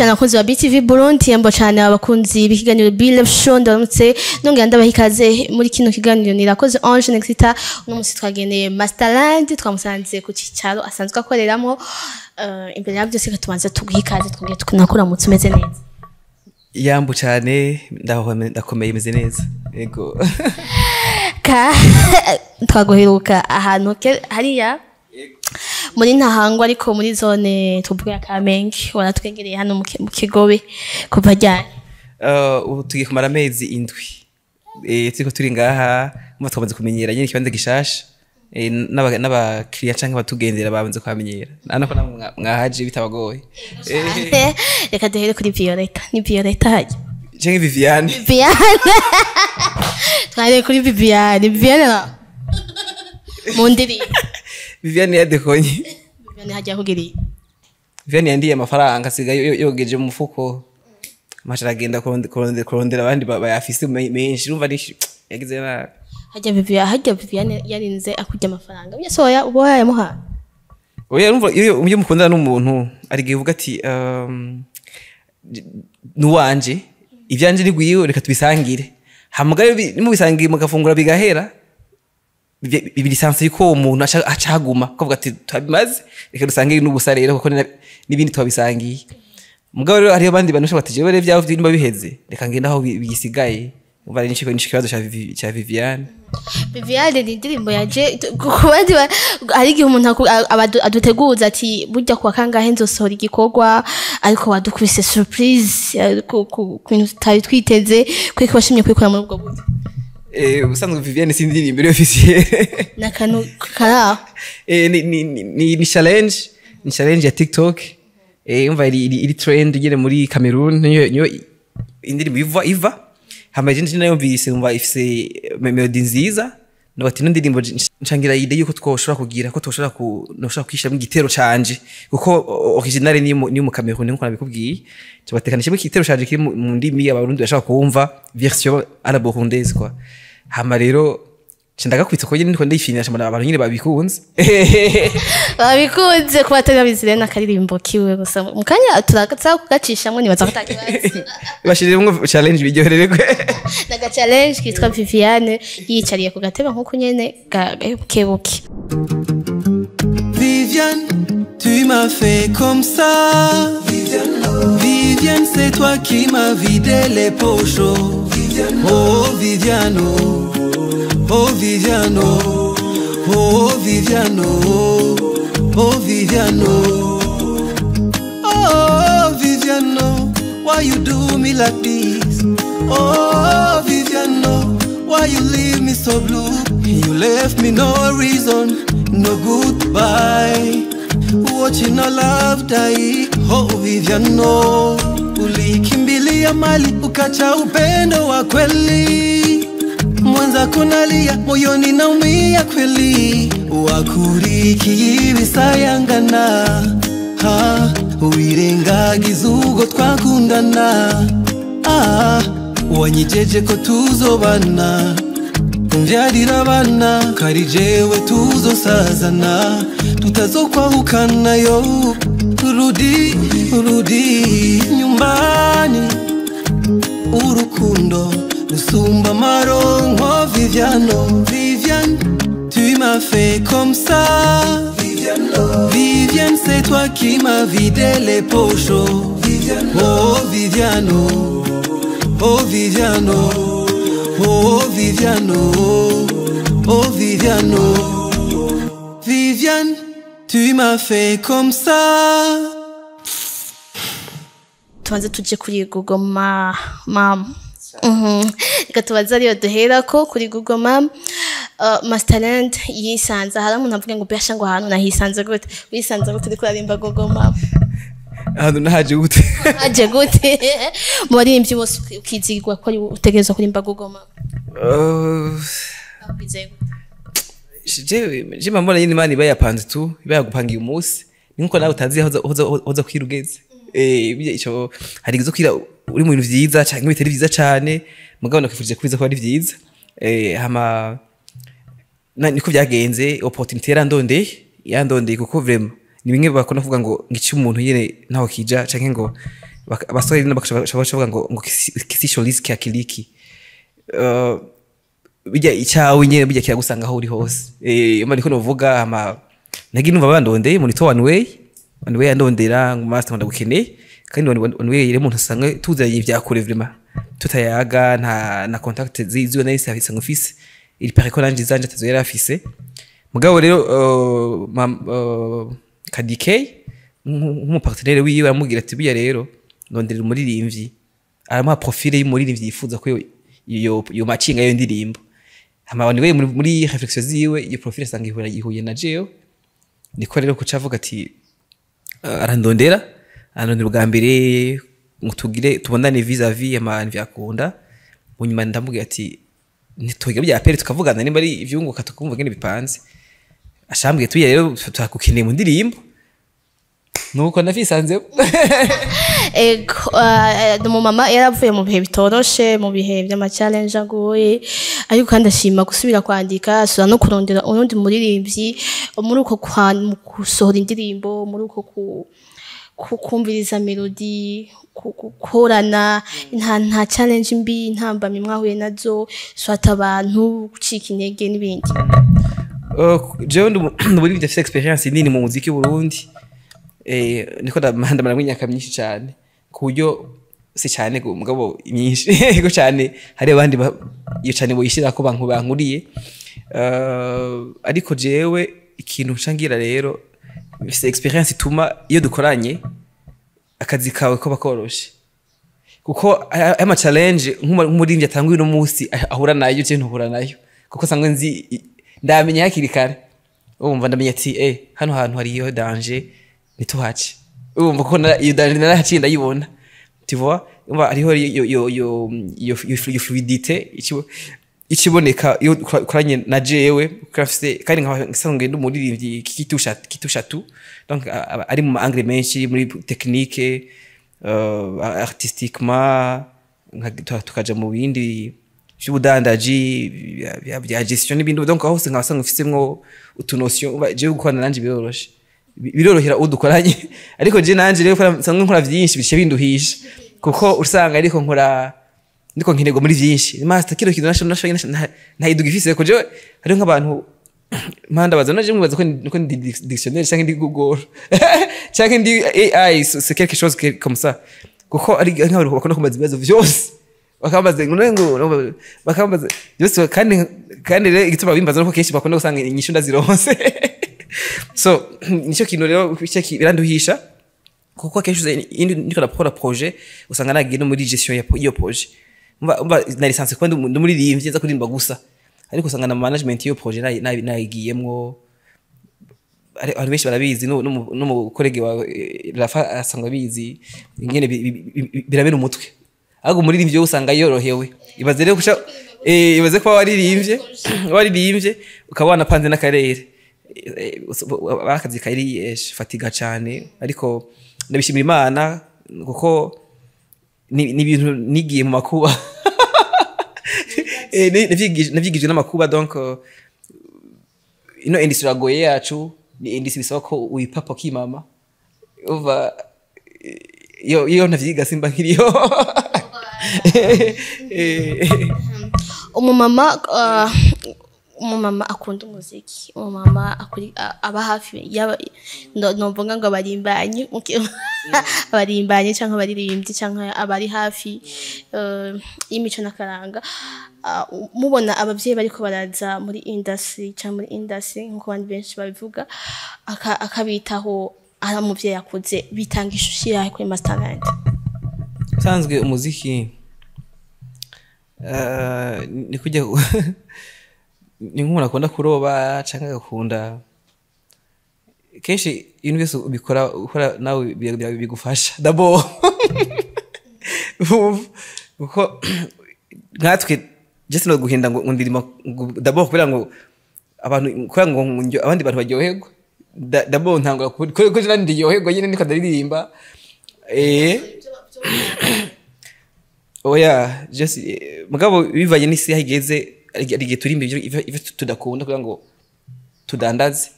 Cyane abakunzi ba BTV Burundi, yambo cyane abakunzi b'ikiganiro Be Live Show. Ndaramutse nongera ndabaha ikaze muri kino kiganiro. Nirakoze Ange Nexita. Uno musi twageneye Masterland, twamusanze ku cicaro asanzwe akoreramo. Imbere ya byose tubanza tuguha ikaze, twongere tunakuramutse. Umeze neza? Yambu cyane, ndakomeye, meze neza, yego. Ka twaguheruka ahantu hariya muri Ntahangwa, ariko muri zone tuvuga ya Kamenge. Waratwegereye hano mu Kigobe kuva ryari? Ubu tugiye kumara amezi 7 turiko turi ngaha. Mba twamaze kumenyera nyine ikibanza gishasha, n'abakiriya canke abatugendera bamaze kuhamenyera. Nako namwe mwahaje bitabagoye. Reka duhere kuri Violeta. Ni Violeta hajya? Canke Viviane. Viviane, twahereye kuri Viviane. Viviane mu ndirimbo. Viviane yadekonye. Viviane hajya kugiriye? Viviane yandiye amafaranga, asigaye yogeje mu mufuko, amaca aragenda kurondera abandi bayafise menshi. Urumva ni yagize nabi. Hajya Viviane yarinze akurya amafaranga burya soya uba wayamuhaye? Oya, urumva iyo mukundana n'umuntu, ari igihe uvuga ati nuwanje, ivyanje ni gwiwe, reka tubisangire. Hama rero nimubisangiye mugafungura bigahera, biri yuko uwo muntu acaguma kuvuga ati twabimaze, reka dusangire n'ubusa rero, kuko n'ibindi twabisangiye. Mugabo rero hariho abandi bantu bashobora bati jewe rero ibyawe nimba biheze, reka ngende aho bigisigaye. Umva rero nico kibazo ca Viviane. Viviane ni indirimbo yaje ku bandi hari igihe umuntu aduteguza ati burya kuwa kangahe nzosohora igikorwa, ariko wadukubise surprise ku bintu tutari twiteze. Kwiko washimye kwikora muri ubwo buryo? Ubusanzwe Viviane si indirimbo iri officielle. N'akantu karaho. Ni challenge ya TikTok. Umva iri trend nyene muri Cameroon, niyo indirimbo iva. Hama je nayumvise, umva ifise melody nziza, ndabati ino ndirimbo ncangira idée yuko twoshobora kugira ko twoshobora ku noshobora kwishiramo igitero canje, kuko original ni mu Cameroon nkuko nabikubwiye. Tubatekana kimwe igitero canje kiri mu ndimi Abarundi bashobora kumva, version à la burundaise quoi. Hama rero nca ndagakwitsa ko nyene ndiko ndayifinisha, mbona abantu nyene babikunze. Babikunze. Kuba batari babizi rero, n'akaririmbo kiwe gusa. Mu kanya turaza kugacishamwo, nibaza ko atakibazo. Bashiremwo challenge biryohererwe. Naga challenge kitwa Viviane, yiyicariye ku gatebe nk'uko nyene kebuke. Viviane, tu m'as fait comme ça. Viviane, c'est toi qui m'as vidé les poches. Oh Viviane, oh, oh Viviane, oh, oh Viviane, oh, oh Viviane, oh. Oh Viviane, oh, why you do me like this? Oh Viviane, oh, why you leave me so blue? You left me no reason, no goodbye. Watching our love die. Oh Viviane, oh, ulikimbilia mali ukacha upendo wa kweli. Mwenzako nalia, moyoni naumia kweli. Wakurikiye ibisayangana, ha, wirengagiza ubwo twakundana. Ah, wanyijeje ko tuzobana, umvyarira abana, kari jewe tuzosazana, tutazokwahukana yo. Rudi, rudi nyumbani, urukundo rusumba amaronko. Viviane, Viviane, tu m'as fait comme ça. Viviane, c'est toi qui m'as vidé les poches. Oh Viviane, oh, oh Viviane, oh, oh Viviane, oh, oh Viviane, oh. Viviane, tu m'as fait comme ça. Tubanze tuje kuri Google Mam. Reka tubaze ariyo duherako kuri Google Mam. Masterland yisanze hari umuntu avuga ngo besha, ngo ahantu nahisanze gute? Wisanze gute uriko urarimba Google Mam? Ahantu nahaje gute? Aje gute mu baririmbyi bose ukizigwa ko ari utegerezwa kurimba Google Mam? Bakwizeye gute? Je mbona nyine Imana iba yapanze tu, iba yagupangiye umunsi. Ni nkuko nawe utazi aho uza kwira ugeze. Bijya ico hari izo kwira uri mu bintu vyiza canke bitari vyiza cane, mugabo nakwifurije kwiza ko ari vyiza. Hama niko vyagenze, opportunité yarandondeye, kuko vraiment ni bimwe bakunda kuvuga ngo ngici umuntu nyene ntaho kija canke ngo Abaswahili nabo bakaca bavuga ngo kisicho riziki hakiliki. Bijya icyawe nyene bijya kiragusanga aho uri hose. Niko novuga. Ama nagiye numva bandondeye muri one way, one way andondera ngo: "Master, ndagukeneye." Kandi one way rero umuntu usanga tuzanye ibya kure, vraiment tutayaga, nta na contact ziwe nari service ngufise, il paraît ko nanje zanje atazo yari afise. Mugabo rero Kadike nk'umupartenaire wiwe aramubwira ati: "Biya rero ndonderera umuririmbyi." Aramuha profile y'umuririmbyi yifuza ko yo macinga yo ndirimbo. Hama abantu we muri réflexion ziwe, iyo profile asanga ihura ihuye na jewe. Niko rero kuca avuga ati arandondera ubwa mbere ngo tugire tubonane vis-à-vis, ama ntivyakunda. Munyuma ndamubwira ati ntitugire bya pere, tukavugana nimba ari ivyunguka, tukumva ngene bipanze. Ashambwiye tuye rero turakukeneye mu ndirimbo, nuko ndafisanze. Ego, umumama yaravuye mu bihe bitoroshe, mu bihe by'ama challenge agoye, ariko kandi ashima gusubira kwandika, asubira no kurondera urundi muririmbyi. Muri uko mu gusohora indirimbo, muri uko kumviriza melody, gukorana, nta challenge mbi, intambamyi mwahuye nazo, swata abantu gucika intege n'ibindi? Jewe ndi umuririmbyi afise experience nini mu muziki w'Uburundi. Niko ndamaramwo imyaka myinshi cyane, ku buryo si cyane mugabo myinshi ego cyane, hari abandi iyo cyane boyishira ko bantu bankuriye. Ariko jewe ikintu nca ngira rero, mfise experience ituma iyo dukoranye akazi kawe koba koroshe, kuko aya ma challenge nk'umuririmbyi atanguye uno munsi ahura nayo, je ntuhura nayo, kuko sangwe nzi ndamenya hakiri kare. Urumva, ndamenya ati hano hantu hariyo danger, ntituhace. Urumva ko iyo danger narahaciye, ndayibona, tu vois. Urumva hariho iyo fluidité ikiboneka iyo ukoranye na jewe, kuko afise kandi nkaba nsanzwe ndi umuririmbyi qui touche à tout, donc ari mu ma angle menshi, muri technique, artistiquement, tukaja mu bindi vy'ubudandaji, bya gestion n'ibindi. Donc aho hose nkaba nsanzwe mfisemwo utunotion. Umva, jewe gukorana nanje biroroshe, birorohera udukoranye. Ariko je nanje rero kubera nsanzwe nkora vyinshi, bice binduhisha, kuko usanga ariko nkora, ndiko nkenerwa muri vyinshi. Master, kino kintu nasho ntayiduga ifise ko jewe hariho nk'abantu mpanda baza naje mwibaza ko ko ndi dictionnaire canke ndi Google canke ndi AI, c'est quelque chose comme ça, kuko ari nk'abantu bakunda kumbaza ibibazo vyose, bakambaza ngo bakambaza byose. Kandi rero igituma bimbaza nuko kenshi bakunda gusanga inyishu ndazironse. So nicyo kintu rero biranduhisha, kuko akenshi iyo ndiko ndakora projet, usanga nagiye no muri gestion ya iyo projet. Umva na licence kuba ndi umuririmbyi nza kuririmba gusa, ariko usanga na management y'iyo projet nayigiyemwo. Abantu benshi barabizi, n'umukorege wawe Rafa asanga abizi ingene birabera umutwe. Ahubwo umuririmbyi we usanga yorohewe. Ibaze rero kuca ibaze kuba waririmbye ukaba wanapanze n'akarere. Bakazi kari fatiga cane, ariko ndabishimira Imana kuko ni ibintu nigiye mu makuba. Navyigijwe n'amakuba. Donc ino industry iragoye yacu, ni industry bisaba ko uyipapa ukimama. Uva iyo ntavyiga simba nkiriyo. Umumama akunda umuziki, umumama aba hafi novuga ngo abarimbanyi, abarimbanyi canke abaririmbyi canke abari hafi y'imico n'akaranga. Mubona abavyeyi bariko baraza muri industry canke muri industry nkuko abandi benshi babivuga, akabitaho, ari umuvyeyi akuze, bitanga ishusho yahe kuri Masterland? Usanzwe umuziki ni kujya ni nk'umuntu akunda kuroba canke agakunda kenshi ibintu byose ubikora ukora nawe bigufasha d'abord, kuko nkatwe je sino guhinda ngo ndirima d'abord kubera ngo abantu, kubera ngo abandi bantu baryoherwa. D'abord ntangura ko je ndiryoherwa nyine niko ndaririmba. Oya, just mugabo bivanye n'isi aho igeze, hari igihe turimba ivyo tudakunda kugira ngo tudandaze.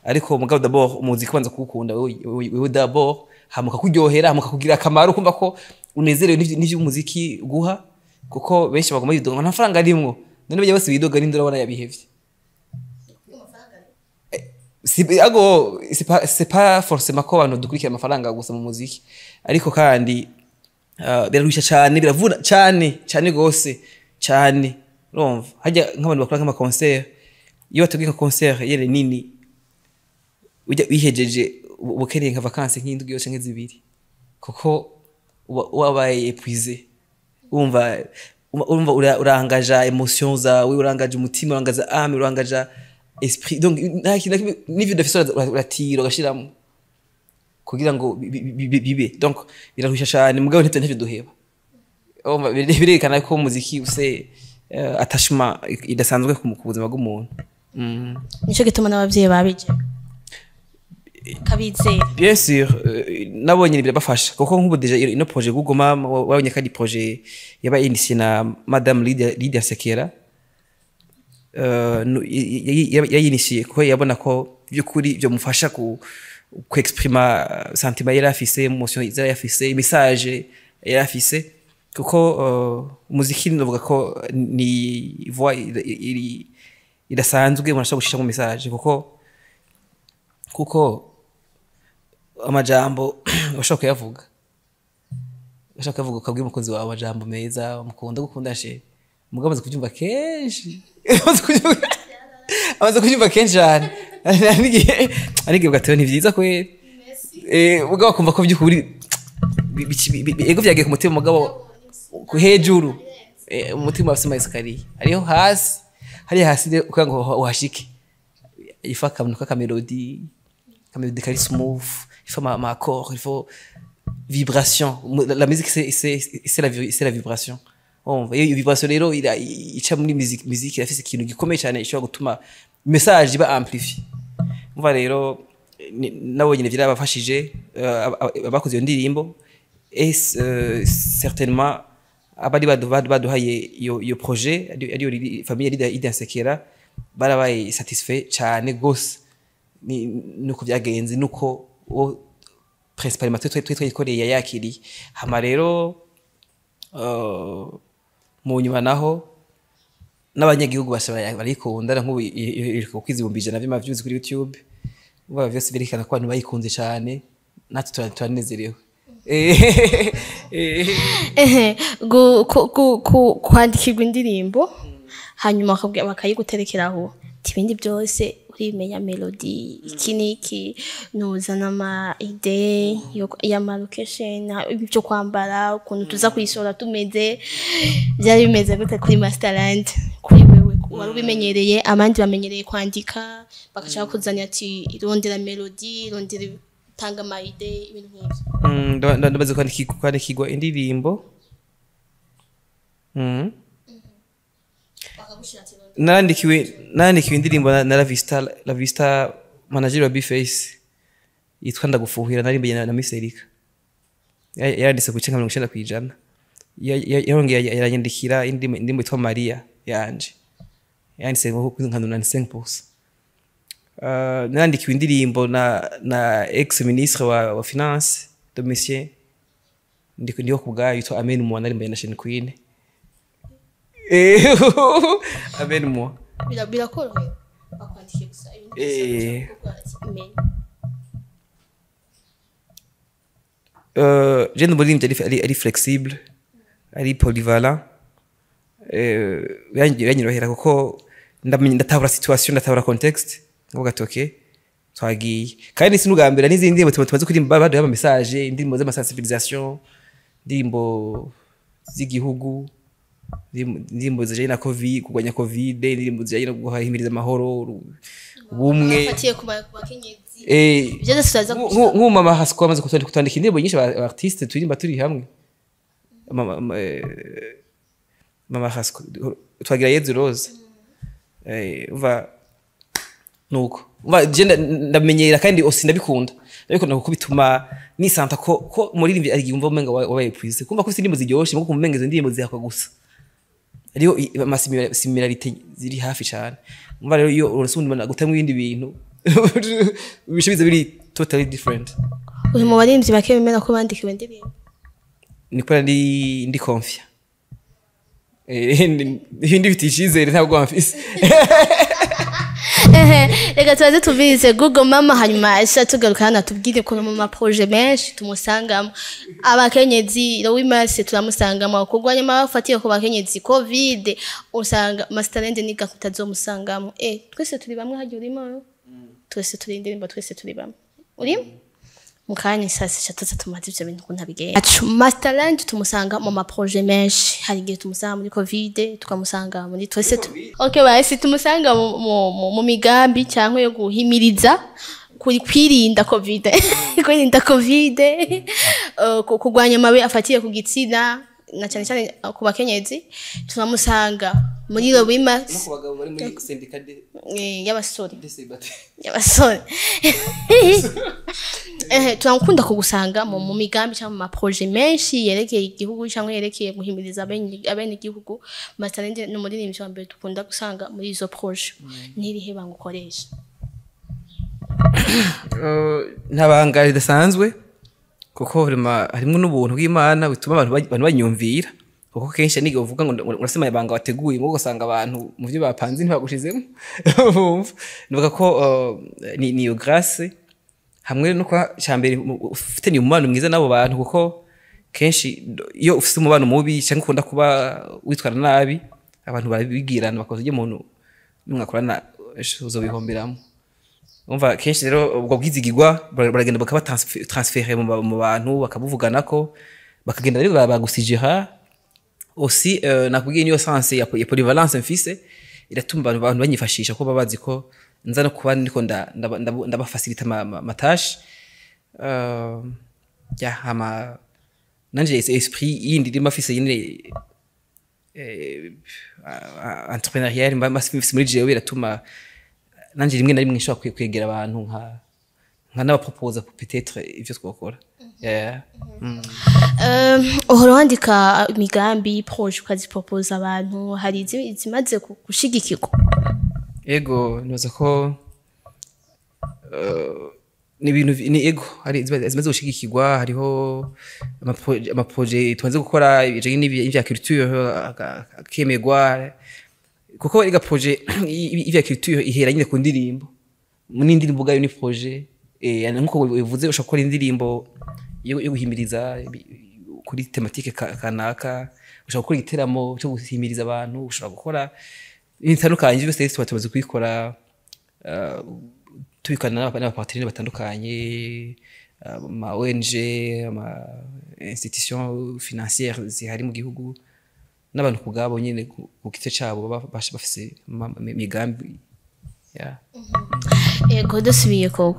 Ariko mugabo d'abord umuziki ubanza kuwukunda wewe d'abord, Hama ukakuryohera, hama ukakugira akamaro, kumva ko unezerewe n'ivy'umuziki guha, kuko benshi baguma bidoga ngo nta mafaranga arimwo. None bajya bose bidoga, ninde urabona yabihevye? Si ago c'est pas forcément ko abantu dukurikira amafaranga gusa mu muziki, ariko kandi birarushya cyane, biravuna cyane cyane gose cyane. Urumva hajya nk'abantu bakora nk'ama concert, iyo bateguye nka concert yere nini, ujya wihejeje uba ukeneye nka vacances nk'indwi yose canke 2, kuko uba wabaye épuisé. Urumva urangaja émotion zawe, urangaja umutima, urangaza âme, urangaja esprit. Donc nta kintu na kimwe n'ivyo udafise uratira ugashiramo kugira ngo bibe. Donc birarushya cyane, mugabo ntivyo duheba. Urumva, birerekana ko umuziki ufise attachement idasanzwe ku buzima bw'umuntu. Nico gituma n'abavyeyi babije kabizera. Bien sûr, nabonye birabafasha, kuko nk'ubu déjà ino projet Google Mama, wabonye ko ari projet yaba initié na Madame Lydia Sekera. Yayinitiye kuko yabona ko by'ukuri byo mufasha ku exprima sentiment yari afise, émotion yari afise, message yari afise, kuko umuziki ndavuga ko ni voix idasanzwe umuntu ashobora gushishamo message, kuko amajambo ushobora kuyavuga ukabwira umukunzi wawe amajambo meza, umukunda, gukunda chéri, mugabo amaze kubyumva kenshi, amaze kubyumva kenshi cyane, hari igihe ugatewe ni byiza kweri. Mugabo akumva ko by'ukuri ego byagiye ku mutima, mugabo ku hejuru, umutima wafise ama escalier, hariho hasi, hariya hasi rero kugira ngo uhashike il faut akantu k'aka mélodie, ka mélodie kari smooth, il faut ma accord, il faut vibration. La musique, c'est la vibration. Umva iyo vibration rero ica muri musique irafise ikintu gikomeye cyane ishobora gutuma message iba amplifié. Umva rero nabo nyine byarabafashije, abakoze iyo ndirimbo, et certainement abari baduhaye iyo projet, ariyo famille Lydia Nsekera, barabaye satisfait cyane gose nuko byagenze, nuko uwo principalement twe twayikoreye yayakiriye. Hama rero mu nyuma naho n'abanyagihugu basa barayikunda, nk'ubu iri kwiza 100,000 vy'ama views kuri YouTube. Uba vyose birerekana ko abantu bayikunze cyane, natwe turanezerewe. Ehe, kwandikirwa indirimbo hanyuma bakayiguterekeraho, ati ibindi byose urimenya, melody iki n'iki, nuzana ama idée y'ama location, ibyo kwambara, ukuntu tuza kuyisohora tumeze, byari bimeze gute kuri Masterland, kuri wewe wari ubimenyereye? Abandi bamenyereye kwandika bagaca bakuzanira ati irondera melody, irondera, tanga ama idée, ibintu nk'ivyo. Ndamaze kwandikirwa indirimbo. Bakagushira ati irondera. Narandikiwe indirimbo na La Vista, manager wa Bface, yitwa Ndagufuhira, narimbiye na Miss Erika. Yaranditse ku bice nka 90%. Yarongeye yaranyandikira indirimbo yitwa Maria yanje, yanditse nka 95%. Narandikiwe indirimbo na ex ministre wa finance Domitien ndiho kubwayo, yitwa Amen Moi, narimbiye na Shane Queen. Amen Moi. Birakorohera bakwandikiye gusa, ibindi byose bakubwira ati menya? Je ndi umuririmbyi ari flexible, ari polyvalent. Biranyorohera kuko ndatahura situation, ndatahura contexte, nkavuga ati okay, twagiye. Kandi si n'ubwa mbere, n'izindi ndirimbo tumaze kuririmba baduha ama message, indirimbo z'amasensibilisation, indirimbo z'igihugu, indirimbo zijanye na covid, kurwanya covid, indirimbo zijanye no guhimiriza amahoro, ubumwe. Bafatiye ku bakenyezi. Ibyo byose turaza Nk'ubu mama Hasiko amaze kutwandika indirimbo nyinshi, aba artiste turirimba turi hamwe. Mama Hasiko, twagira Yezu Rose. Umva nuko umva je ndamenyera, kandi aussi ndabikunda kuko bituma nisanta ko umuririmbyi ari yumva umenga wabaye épuisé, kumva ko ufite indirimbo ziryoshe, muko kumva umenga izo ndirimbo zihakwa gusa, hariho ama similarité ziri hafi cyane. Umva rero iyo uronse undi muntu agutamwo ibindi bintu, bisha biza biri totally different. Uri mu baririmbyi bake bemera ko bandikiwe indirimbo. Ni kubera ndi confiant. Ibindi bifitiye icizere ntabwo mfise. Ehe, reka tubaze tuvirize Google Mama, hanyuma aca tugaruka hano atubwire ukuntu mu ma projets menshi tumusangamo abakenyezi. Lowimase turamusangamo kurwanya amafatiye ku bakenyezi, COVID, usanga Masterland niga kutazomusangamo. Twese turi bamwe, hajya urimo, twese turi indirimbo, twese turi bamwe, urimo mu kanya saa sita tuza tumaze ivyo bintu ukuntu abigenza. Acu Masterland tumusanga mu ma projets menshi. Hari igihe tumusanga muri COVID, tukamusanga muri twese tu... Okay, basi tumusanga mu migambi cyangwa yo guhimiriza kuri kwirinda COVID, kurwanya amabi afatiye ku gitsina na cyane cyane ku bakenyezi. Turamusanga muri Lowima. No ku bagabo bari muri syndicat de y'abasore de célibataires. Y'abasore. Turakunda kugusanga mu migambi cyangwa mu ma projets menshi yerekeye igihugu cyangwa yerekeye guhimiriza abene igihugu. Masterland ni umuririmbyi wa mbere dukunda gusanga muri izo projets. N'irihe banga ukoresha? Nta banga ridasanzwe, kuko vraiment harimwo n'ubuntu bw'Imana bituma abantu banyumvira, kuko kenshi niga uvuga ngo urasema ibanga wateguye, ngo ugasanga abantu mu byo bapanze ntibagushizemo. Bumva nivuga ko ni iyo grâce hamwe no kwa cyambere ufitanye umubano mwiza n'abo bantu, kuko kenshi iyo ufite umubano mubi cyangwa ukunda kuba witwara nabi, abantu barabigirana bakoze ibyo umuntu mwakorana uzobihomberamo. Umva, kenshi rero ubwo bwizigirwa baragenda bakaba transférer mu bantu, bakabuvuganako, bakagenda rero bagusijira aussi. Nakubwiye niyo sens ya polyvalence mfise iratuma abantu banyifashisha, ko baba bazi ko nza no kuba ndiko ndabafacilita ma tâches. Ya hama nanje esprit yindi ndimo afise nyine entrepreneurial mba mfise muri jewe iratuma nanje rimwe na rimwe nshobora kwegera abantu nka n'abaproposa peut-être ivyo twokora, yeah. Uhora wandika imigambi, projet, ukaziproposa abantu. Hari izimaze gushigikirwa? Ego, nibaza ko ni ibintu ni ego, hari zimaze gushigikirwa. Hariho ama projets tumaze gukora ibijanye n'ivya culture akemerwa, kuko iga projet ivya culture ihera nyine ku ndirimbo, n'indirimbo ubwayo ni projet. Nkuko bivuze, ushobora gukora indirimbo yo guhimiriza kuri thématique kanaka, ushobora gukora igiteramo cyo guhimiriza abantu, ushobora gukora ibintu bitandukanye. Byose tuba tumaze kubikora, tubikorana n'aba partenaires batandukanye, ama ONG, ama institution financière zihari mu gihugu, n'abantu ku bwabo nyine ku giti cabo baba bafise imigambi, yeah. Ego, dusubiye ku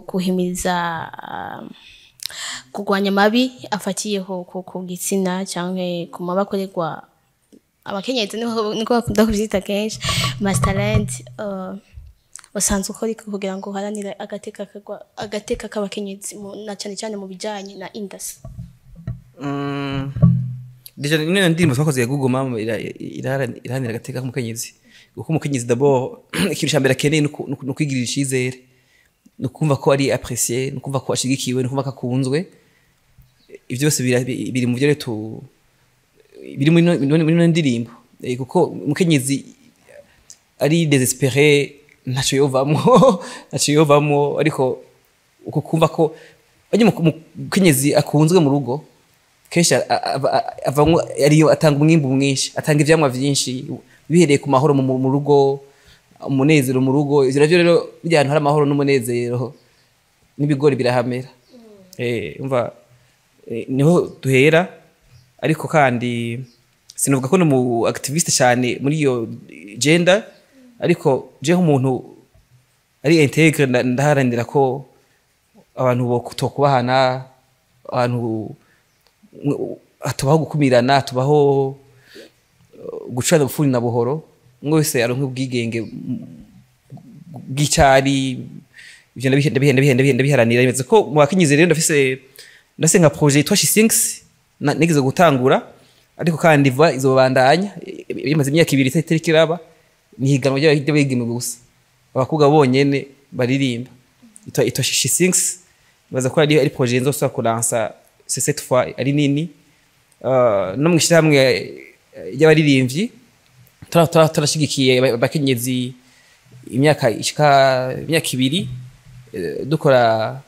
kuhimiriza kurwanya amabi afatiyeho ku gitsina cyangwa ku mabi akorerwa abakenyezi, niko bakunda kuvyita kenshi. Masterland, usanzwe ukora iki kugira ngo uharanire agateka k'abakenyezi na cyane cyane mu bijanye na industry? Déjà ino ndirimbo twakoze ya Google Mama iraharanira agateka k'umukenyezi, kuko umukenyezi d'abord ikintu ca mbere akeneye ni ukwigirira icizere, ni ukumva ko ari apprécié, ni ukumva ko ashigikiwe, ni ukumva ko akunzwe. Ivyo byose biri mu byo rero biri muri ino ndirimbo. Kuko umukenyezi ari désespéré ntaco yovamwo, ntaco yovamwo. Ariko uko kumva ko bajya umukenyezi akunzwe mu rugo, kenshi avamwo ariyo atanga umwimbu mwinshi, atanga ivyamwa vyinshi, bihereye ku mahoro mu rugo, umunezero mu rugo. Ivyo navyo rero bijya ahantu hari amahoro n'umunezero, n'ibigori birahamera. Umva, niho duhera. Ariko kandi sinavuga ko ni umu activiste cyane muri iyo gender, ariko je nk'umuntu ari intègre ndaharanira ko abantu bo kutokubahana, abantu hatubaho gukumirana, hatubaho gucana bufuni na buhoro, umwe wese aronke ubwigenge bw'icari. Ivyo ndabiharanira. Bimeze ko mu bakenyezi rero ndafise nka projet yitwa She Thinks nigeze gutangura, ariko kandi vuba izobandanya. Imaze imyaka 2 itariko iraba. Ni higanwa ry'abigeme gusa, abakobwa bonyene baririmba, itwa She Thinks. Baza ko ari projet nzosubira kulansa, c'est cette fois ari nini. No mwishirahamwe ry'abaririmbyi turashigikiye abakenyezi imyaka ishika imyaka 2, dukora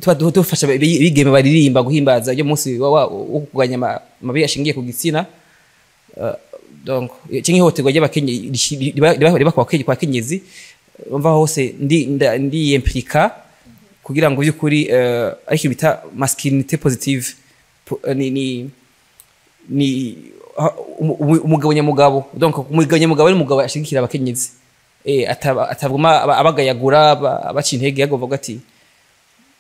tuba dufasha bigeme baririmba guhimbaza iyo munsi wo kurwanya amabi ashingiye ku gitsina. Donc canke ihohoterwa ry'abakenyezi riba kwa kenyezi, umva hose ndi impliqué kugira ngo by'ukuri ariko bita masculinité positive, ni umugabo nyamugabo. Donc umugabo nyamugabo ari umugabo ashigikira abakenyezi, ataguma abagayagura, abaca intege, agovuga ati: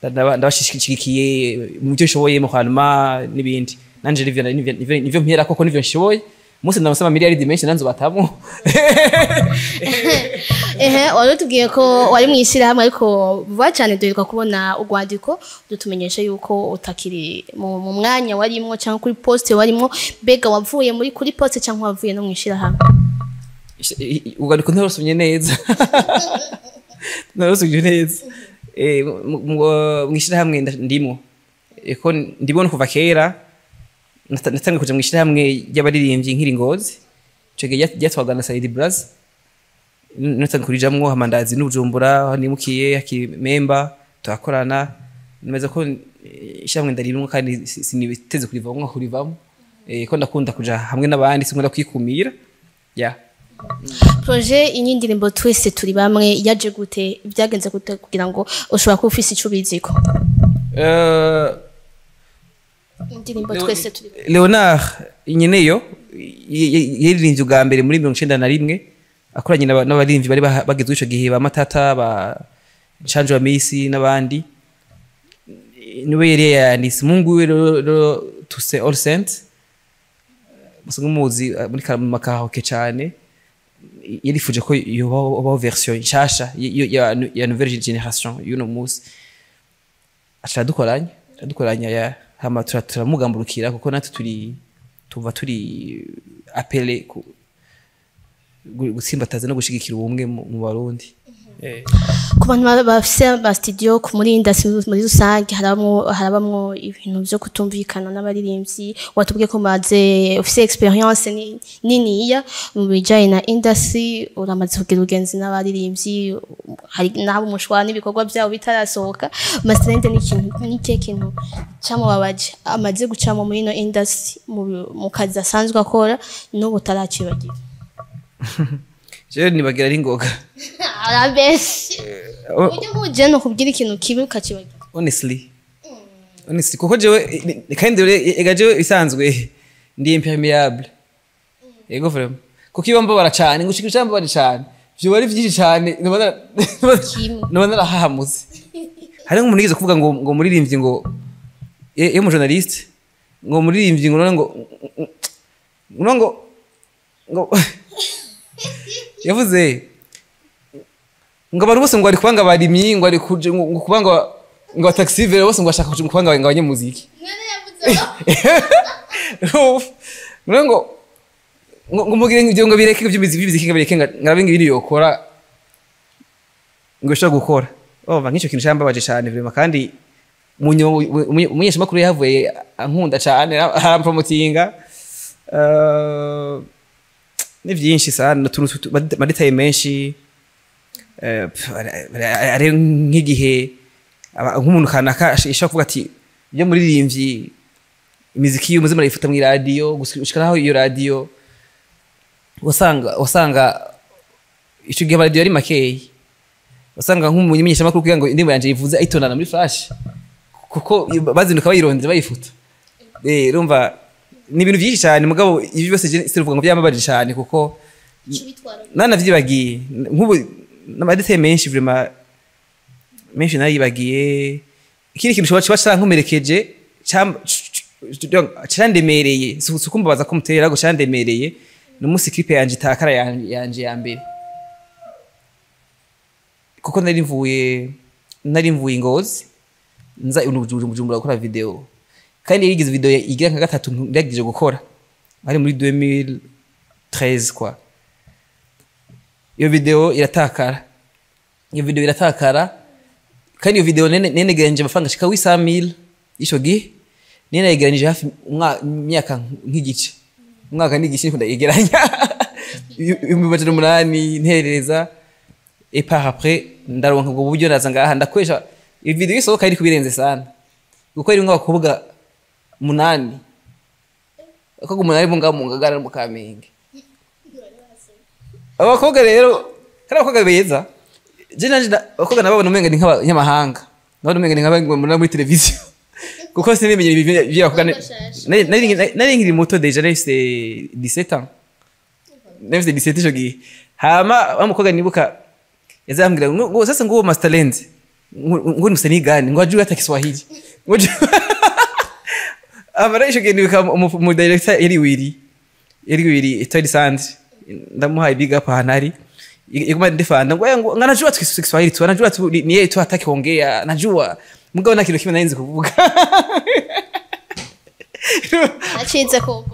"Ndabashigikiye mu byo nshoboye mu hanyuma n'ibindi." Nanje nivyo mpera koko, nivyo nshoboye. Umunsi ndamusaba miliyari menshi nanzo batamo. Ehe, wari utubwiye ko wari mu ishyirahamwe, ariko vuba cyane duheruka kubona urwandiko dutumenyesha yuko utakiri mu mwanya warimwo cyangwa kuri poste warimwo. Mbega wavuye muri kuri poste cyangwa wavuye no mu ishyirahamwe? Urwandiko ntarusomye neza, ntarusomye neza. Mu ishyirahamwe ndimwo. Eko ndimo no kuva kera. Natangiye kuja mu ishyirahamwe ry'abaririmbyi nkiri Ngozi. Ico gihe ryatwarwa na Saidi Braz. Natangiye kurijamwo, hama ndazi n'Ubujumbura aho nimukiye hakiri memba, turakorana. Nemeza ko ishyirahamwe ndarimwo kandi siniteze kurivamwo, ko ndakunda kuja hamwe n'abandi, sinkunda kwikumira ya. Projet y'indirimbo "Twese Turi Bamwe" yaje gute? Byagenze gute kugira ngo ushobora kuba ufise ico ubiziko? Indirimbo "Twese Turi Bamwe". Leonard nyeneyo yaririmbye ubwa mbere muri 91, akoranye n'abaririmbyi bari bagezweho ico gihe, ba Matata, ba Nshanje wa Misi n'abandi. Niwe yari yayanditse. Mungu we rero, Tuse All Saint, musanzwe muzi muri mu makaraoke cane, yarifuje ko yobaho version nshasha ya nouvelle génération y'uno munsi. Aca aradukoranya ya hama turamugamburukira kuko natwe turi tuva turi appelé gutsimbataza no gushigikira ubumwe mu Barundi. Ku bantu bafise ama studio ku muri industry muri rusange, harabamwo ibintu vyo kutumvikana n'abaririmbyi. Watubwiye ko maze ufise expérience niniya mu bijanye na industry, uramaze kugira ubugenzi n'abaririmbyi, hari n'abo mushwana n'ibikorwa vyabo bitarasohoka. Masterland, ni ikintu, ni ikihe kintu camubabaje amaze gucamo muri ino industry mu kazi asanzwe akora n'ubu utaracibagira? Jewe nibagira ari ngoga. Arabeshi ujye muje no kubwira ikintu kibi ukacibagira? Honestly, kuko jewe kandi rero ega jewe bisanzwe ndi imperméable. Yego, vraiment, kuko iyo mbabara cane ngo ushika mbabara cane, vyoba ari vyinshi cane, Kimwe. noba narahahamutse. Hari nk'umuntu yigeze kuvuga ngo muririmbyi, ngo iyo mu journaliste, ngo muririmbyi, ngo none ngo yavuze ngo abantu bose ngo bari kubanga abarimyi, ngo bari kuje ngo kubanga ngo taxi bose, ngo bashaka kuja kubanga ngo abanyamuziki. None ngo mugire ibyo, ngo bireke iby'imiziki, ngo bireke ngarabe ngo ibindi yokora, ngo bishobora gukora. Oh, nk'icyo kintu cyambabaje cyane vraiment. Kandi umunyeshamakuru yahavuye ankunda cyane, arampromotinga. Ni byinshi sana, utuntu ma détails menshi. Ari nk'igihe nk'umuntu kanaka ashobora kuvuga ati: "Iyo muririmbyi imiziki y'umuze murayifata mw'iradiyo gushika naho iyo radiyo." Wasanga ico gihe amaradiyo ari makeyi, wasanga nk'umumenyeshamakuru kugira ngo indirimbo yanje yivuze ayitondana muri flash, kuko bazinduka bayirondera bayifuta. Urumva ni ibintu byinshi cyane. Mugabo ibi byose je siruvuga ngo byambabaje cyane, kuko nanavyibagiye nk'ubu n'ama détails menshi, vraiment menshi naribagiye. Ikindi kintu kiba carankomerekeje, candemereye, si ukumbabaza ko mutera, ariko candemereye, ni umunsi clip yanje itakara, yanje ya mbere, kuko nari mvuye i Ngozi nza i Bujumbura gukora video. Kandi yigeze video igira nka gatatu ngerageje gukora, ari muri 2013 quoi. Iyo video iratakara, iyo video iratakara. Kandi iyo video nenegeranije amafaranga ashika 800,000 ico gihe, nenegeranije hafi imyaka nk'igice, umwaka n'igice niko ndayegeranya 800,000 nterereza. Et par après ndaronka ubwo buryo, ndaza ngaha ndakoresha. Iyo video isohoka iri kubirenze sana, kuko irimwo abakobwa 8, abakobwa 8 bo ngaho mu Ngagara no mu Kamenge. Abakobwa rero kandi abakobwa beza, je nanje abakobwa nababona umenga ni nk'abanyamahanga, nabona umenga ni nk'abanyamahanga muri televiziyo, kuko sinimenye ibi by'abakobwa. Nari nkiri muto déjà, nari 17 ans, nari 17 ico gihe. Hama wa mukobwa nibuka yazambwira ngo sasa ngo Master Lens ngo ni msanii gani, ngo ajue hata Kiswahili, ngo amara. Ico gihe nibuka mu director yari Wiri Tori Sand, ndamuhaye big up ahantu ari, iguma ndefanda ngo anajua tu Kiswahili tu, anajua tu, ni yeye tu hataki kuongea, anajua. Mugabo nta kintu kimwe nari nzi kuvuga. Acitse ko.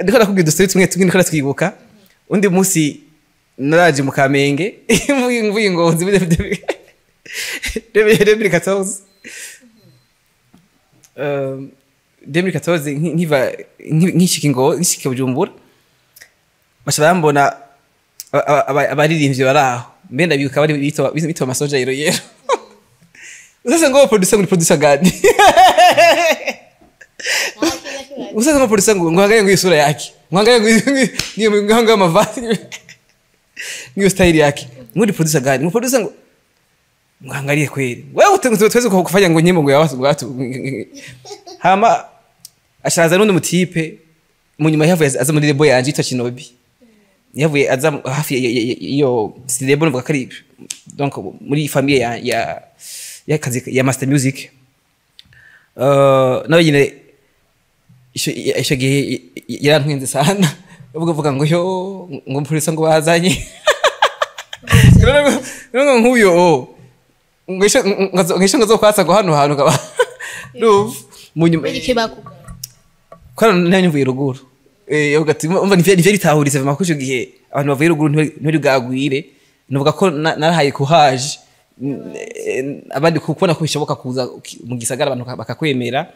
Ndiko nakubwira udustori tumwe tumwe ndiko natwibuka. Undi munsi naraje mu Kamenge mvuye Ngozi muri 2014, 2014, nkiva nkishika Ngozi, nkishika Bujumbura, baca barambona abaririmbyi bari aho. Mbe ndabibuka bari bitwa Masoja Yero Yero. Sasa ngo producer, ngo ni producer gani? Sasa ngo producer, ngo angalie ngo sura yake, ngo angalie ngo mavazi, ngo style yake, ngo ni producer gani? Ngo producer, ngo angalie kweli wewe tuweze kufanya ngo nyimbo ngo ya watu, ngo watu. Hama ashaza n'undi mutipe mu nyuma yavuye aza muri label yanje yitwa Kinobi, yavuye aza hafi iyo si label, nuvuga ko ari donc muri famille ya y'akazi ya Master Music. Nawe nyine ico gihe yarantwenze sana, uvuga ngo yo ngo mpurisa ngo bazanye ngo nk'uyo ngo isho ngo zokwatsa ngo hano hantu kaba ndumva mu nyuma Ikibakuga. Ko nari mvuye ruguru, uvuga ati umva nivyo bitahuritse vraiment, ko ico gihe abantu bavuye ruguru ntibari bwagwire. Nuvuga ko narahaye courage abandi kubona ko bishoboka kuza mu gisagara abantu bakakwemera.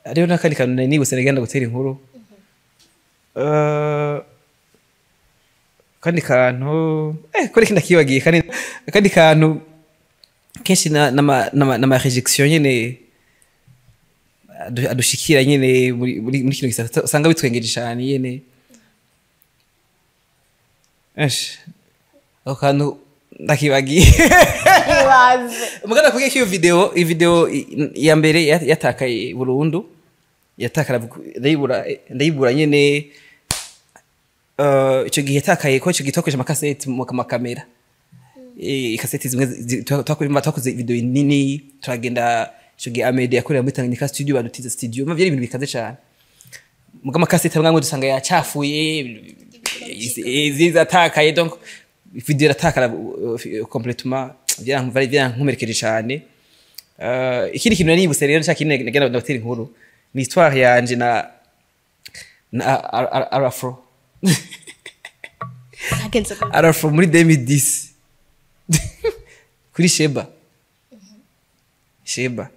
Hariho n'akandi kantu nari nibutse nagenda gutera inkuru. Akandi kantu kuri kinda kibagiye, kandi akandi kantu kenshi n'ama rejection nyene adushikira nyene muri kino gisata, usanga bitwengeje cane nyene. Esh, ako kantu ndakibagiye. Ibaze. Mugana kugira ko iyo video, iyi video ya mbere yatakaye burundu, yatakara ndayibura nyene. Ico gihe yatakaye ko ico gihe twakoresha amakaseti mu makamera, ikaseti zimwe twakoze video nini, turagenda ico gihe Amede yakorera muri Tanganyika studio, badutiza studio, vyari ibintu bikaze cane. Muga amakaseti amwe amwe dusanga yacafuye, izindi zatakaye, donc video iratakara complètement. Vyarankomerekeje cane. Ikindi kintu nari rero nshaka kintu nagenda ndabatera inkuru ni histoire yanje na Arafro. Hagenze gute? Arafro muri 2010 kuri Sheba. Sheba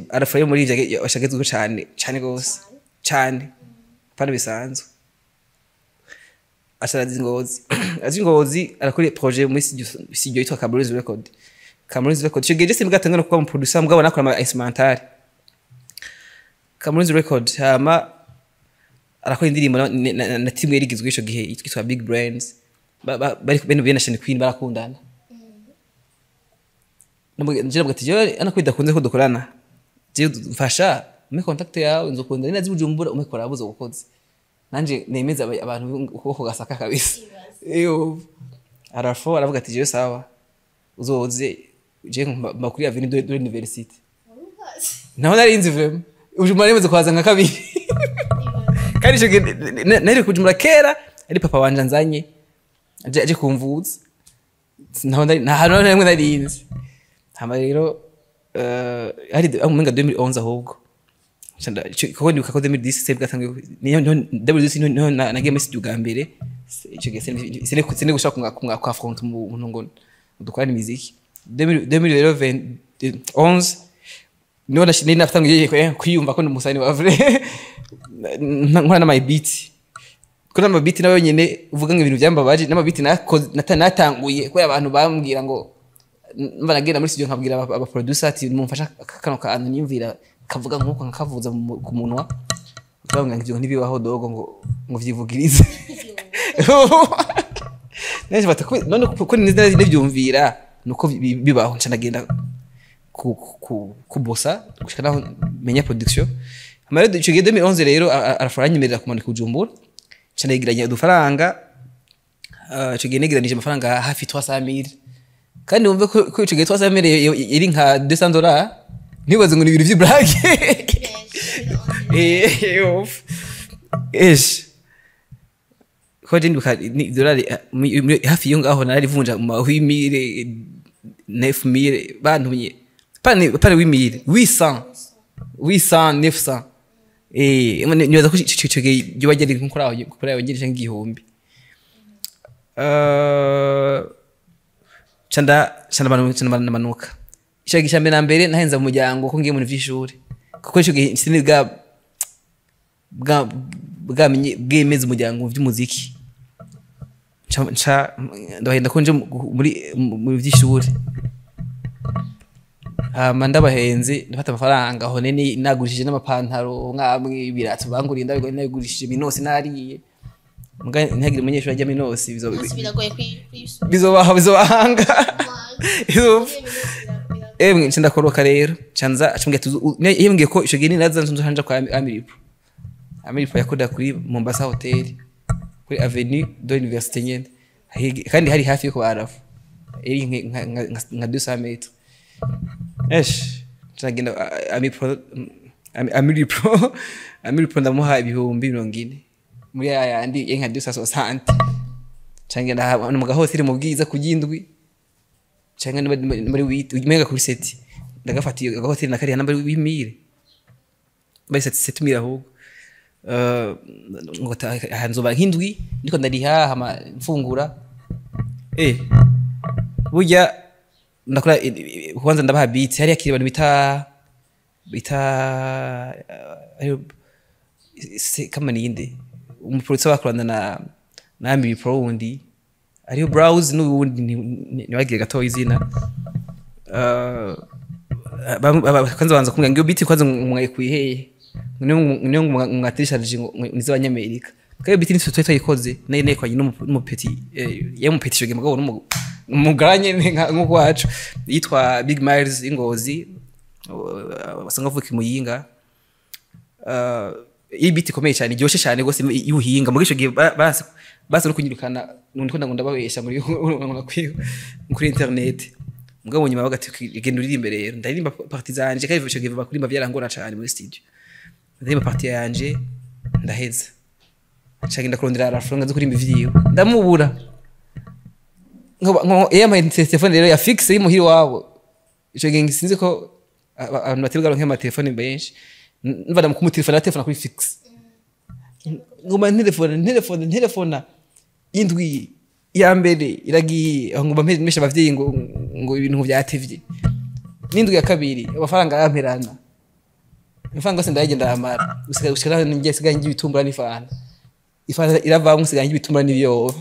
Arafro yo muri ivyo yashagezweho cane cane gose cane, pana bisanzwe. Asharazi Ngozi, azi Ngozi, arakora projet muri studio yitwa Cameroons Record. Cameroons Record ico gihe je simbwa no kuba mu producer, mugabo nakora ama instrumental Cameroons Record. Hama arakora indirimbo na team yari igizwe ico gihe yitwa Big Brains. Bari bene bene na Queen barakundana. Nje navuga ati jewe ana kwidakunze ko dukorana, je mfasha umpe contact yawe, nzokunda ninazi Bujumbura umpe collab zo gukoze nanje nemeza abantu ukuboko gasaka kabisa. Iyo Arafo aravuga ati jewe sawa, uzoze, je mba kuri avenue de l'université. Naho nari nzi vraiment Bujumbura nemaze kuhaza nka kabiri, kandi ico gihe nari kujumbura kera ari papa wanje anzanye aje kumvuza. Naho nari nta hantu na rimwe nari nzi. Hama rero hari umenga 2011 ahubwo Kuko ndibuka ko 2010 se bwatangiye, niyo 2010 niho nagiye muri studio bwa mbere. Ico gihe sine gushaka kumwa kwa front umuntu ngo dukorane imiziki. 2011 niho nari natangiye kwiyumva ko ndi umusani wa vrai, nkora n'ama beat, kuko n'ama beat nawe nyene uvuga ngo ibintu byambabaje, n'ama beat natanguye kubera abantu bambwira ngo mba nagenda muri studio nkabwira aba producer ati: "Mumfasha kano kantu niyumvira kavuga nkuko nkakavuza ku munwa." Bakambwira ngo ivyo ntibibaho dogo, ngo vyivugirize. Nanje bata none ko nivyumvira nuko bibaho. Nca ndagenda ku bosa gushika naho menya production. Hama rero ico gihe 2011 rero arafora anyemerera kumanuka Bujumbura, nca negeranya udufaranga. Ico gihe negeranije amafaranga hafi 300,000, kandi wumve ko ico gihe 300,000 iri nka $200, ntibaze ngo ni ibintu vy'iblague. Of. Esh, ko je ndibuka ni dolari hafi iyo ngaho nararivunja mu ma 8000, 9000 bantumye, pane 8000, 800, 800, 900. Nibaza ko ico gihe ryoba ryari nko kuri aho nyene canke 1000. Ca ndamanuka. Ico gihe ca mbere na mbere nahenza mu muryango ko ngiye mu bintu vy'ishuri, kuko ico gihe sinari bwamenye bwemeza umuryango mu vy'umuziki. Nca ndabahenda ko nje muri vy'ishuri. Hama ndabahenze, ndafata amafaranga aho nene nagurishije n'amapantaro nkamwe, ibirato banguriye ndabigurishije, minosi nariye. Muga ntihagire umunyeshuri ajya minosi Biragoye kuyisubira. Bizobaha, bizobahanga. Emwe, nca ndakoroka rero, nca nza acambwira ati yambwiye ko ico gihe ninaza nzoja kwa Amiripo. Amiripo yakorera kuri Mombasa Hotel, kuri Avenue de l'Université nyene. Kandi hari hafi yo kwa Arafu, iri nka 200 mètres. Esh, nca ndagenda Amiripo ndamuha 40,000 muri ya yandi yari nka 260. Nca ngenda ahantu mu gahoteli mu Bwiza ku Ryindwi canke muri huit, umenga kuri sept, ndagafata iyo agahoteli na kariya namba 8000, bari 7000 ahubwo. Ngo aha nzoba nk'indwi ndiko ndariha, hama mfungura. Burya ndakora kwanza ndabaha beat. Hari yakiri abantu bita kama ninde umuproducer bakorana na Amiri Pro wundi, hariho Browse n'uwundi ntibagiye gatoya izina. Kwanza banza kumbwira ngo iyo beat kwanza mwayikuye hehe, niyo mwatéléchargé ngo ni z'abanyamerika. Kandi iyo beat nitwe twari twayikoze, nayo nayikoranye n'umupeti, yari umupeti ico gihe, mugabo n'umuganye nk'uko wacu yitwa Big Miles Ingozi, wasanga avuka i Muyinga. Iyi beat ikomeye cyane, iryoshe cyane rwose y'ubuhinga. Muri ico gihe base no kunyirukana ndiko ndababesha muri kuri internet. Mugabo nyuma bagati: "Genda uririmbe." Rero ndaririmba partie zanje, kandi ico gihe bakurimba byarangora cyane muri studio. Ndaririmba partie yanje ndaheza, nca ngenda kurondera Arafro ngo aze kurimba ivyiwe, ndamubura. Nko yampaye telefone rero ya fixe y'imuhira iwabo. Ico gihe sinzi ko abantu batebwa nk'amatelefone benshi, mva ndamukumutelefona, telefona kuri fixe, nguma ntelefona, ntelefona, ntelefona. Indwi ya mbere iragiye aho, nguma mpesha abavyeyi ngo ibintu vyatevye. N'indwi ya kabiri amafaranga aramperana, amafaranga yose ndayagenda ndayamara. Gushika naho ngiye sigaye ngiye ibitumbura n'ifanta, ifanta iravamwo, nsigaye ngiye ibitumbura n'ibiyoba.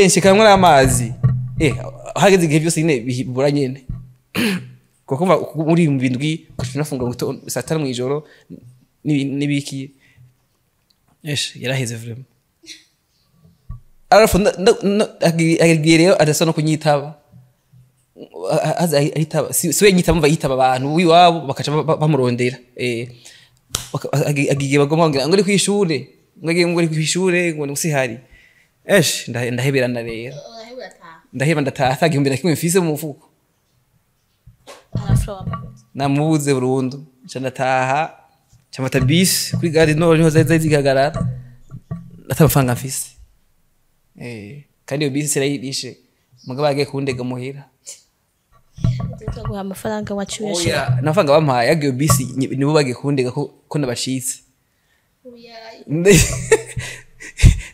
Nshikamwo n'amazi. Hageze igihe byose nyine bibura nyene, kuko mva muri mu bindwi kuca nafunga saa tanu mw'ijoro n'ibiki. Esh, yaraheze vraiment. Arafu agiye rero adasa no kunyitaba, aza ahitaba si we nyitaba, mva yitaba abantu w'iwabo bakaca bamurondera. Agiye bagomba ngo ari kwishure, ngo agiye ngo ari kwishure, ngo sihari. Esh, ndaheberana rero, ndaheba ndataha ata gihumbi na kimwe mfise mu mufuko. Namubuze burundu. Nca ndataha, nca mfata bisi kuri gare Nord, niho zari zihagarara, ata amafaranga mfise. Kandi iyo bisi sinayirishe, mugabo yagiye kundega muhira. Guha amafaranga wacu uyashira? Oya, amafaranga bampaye yagiye bisi, nibo bagiye kundega ko nabacitse.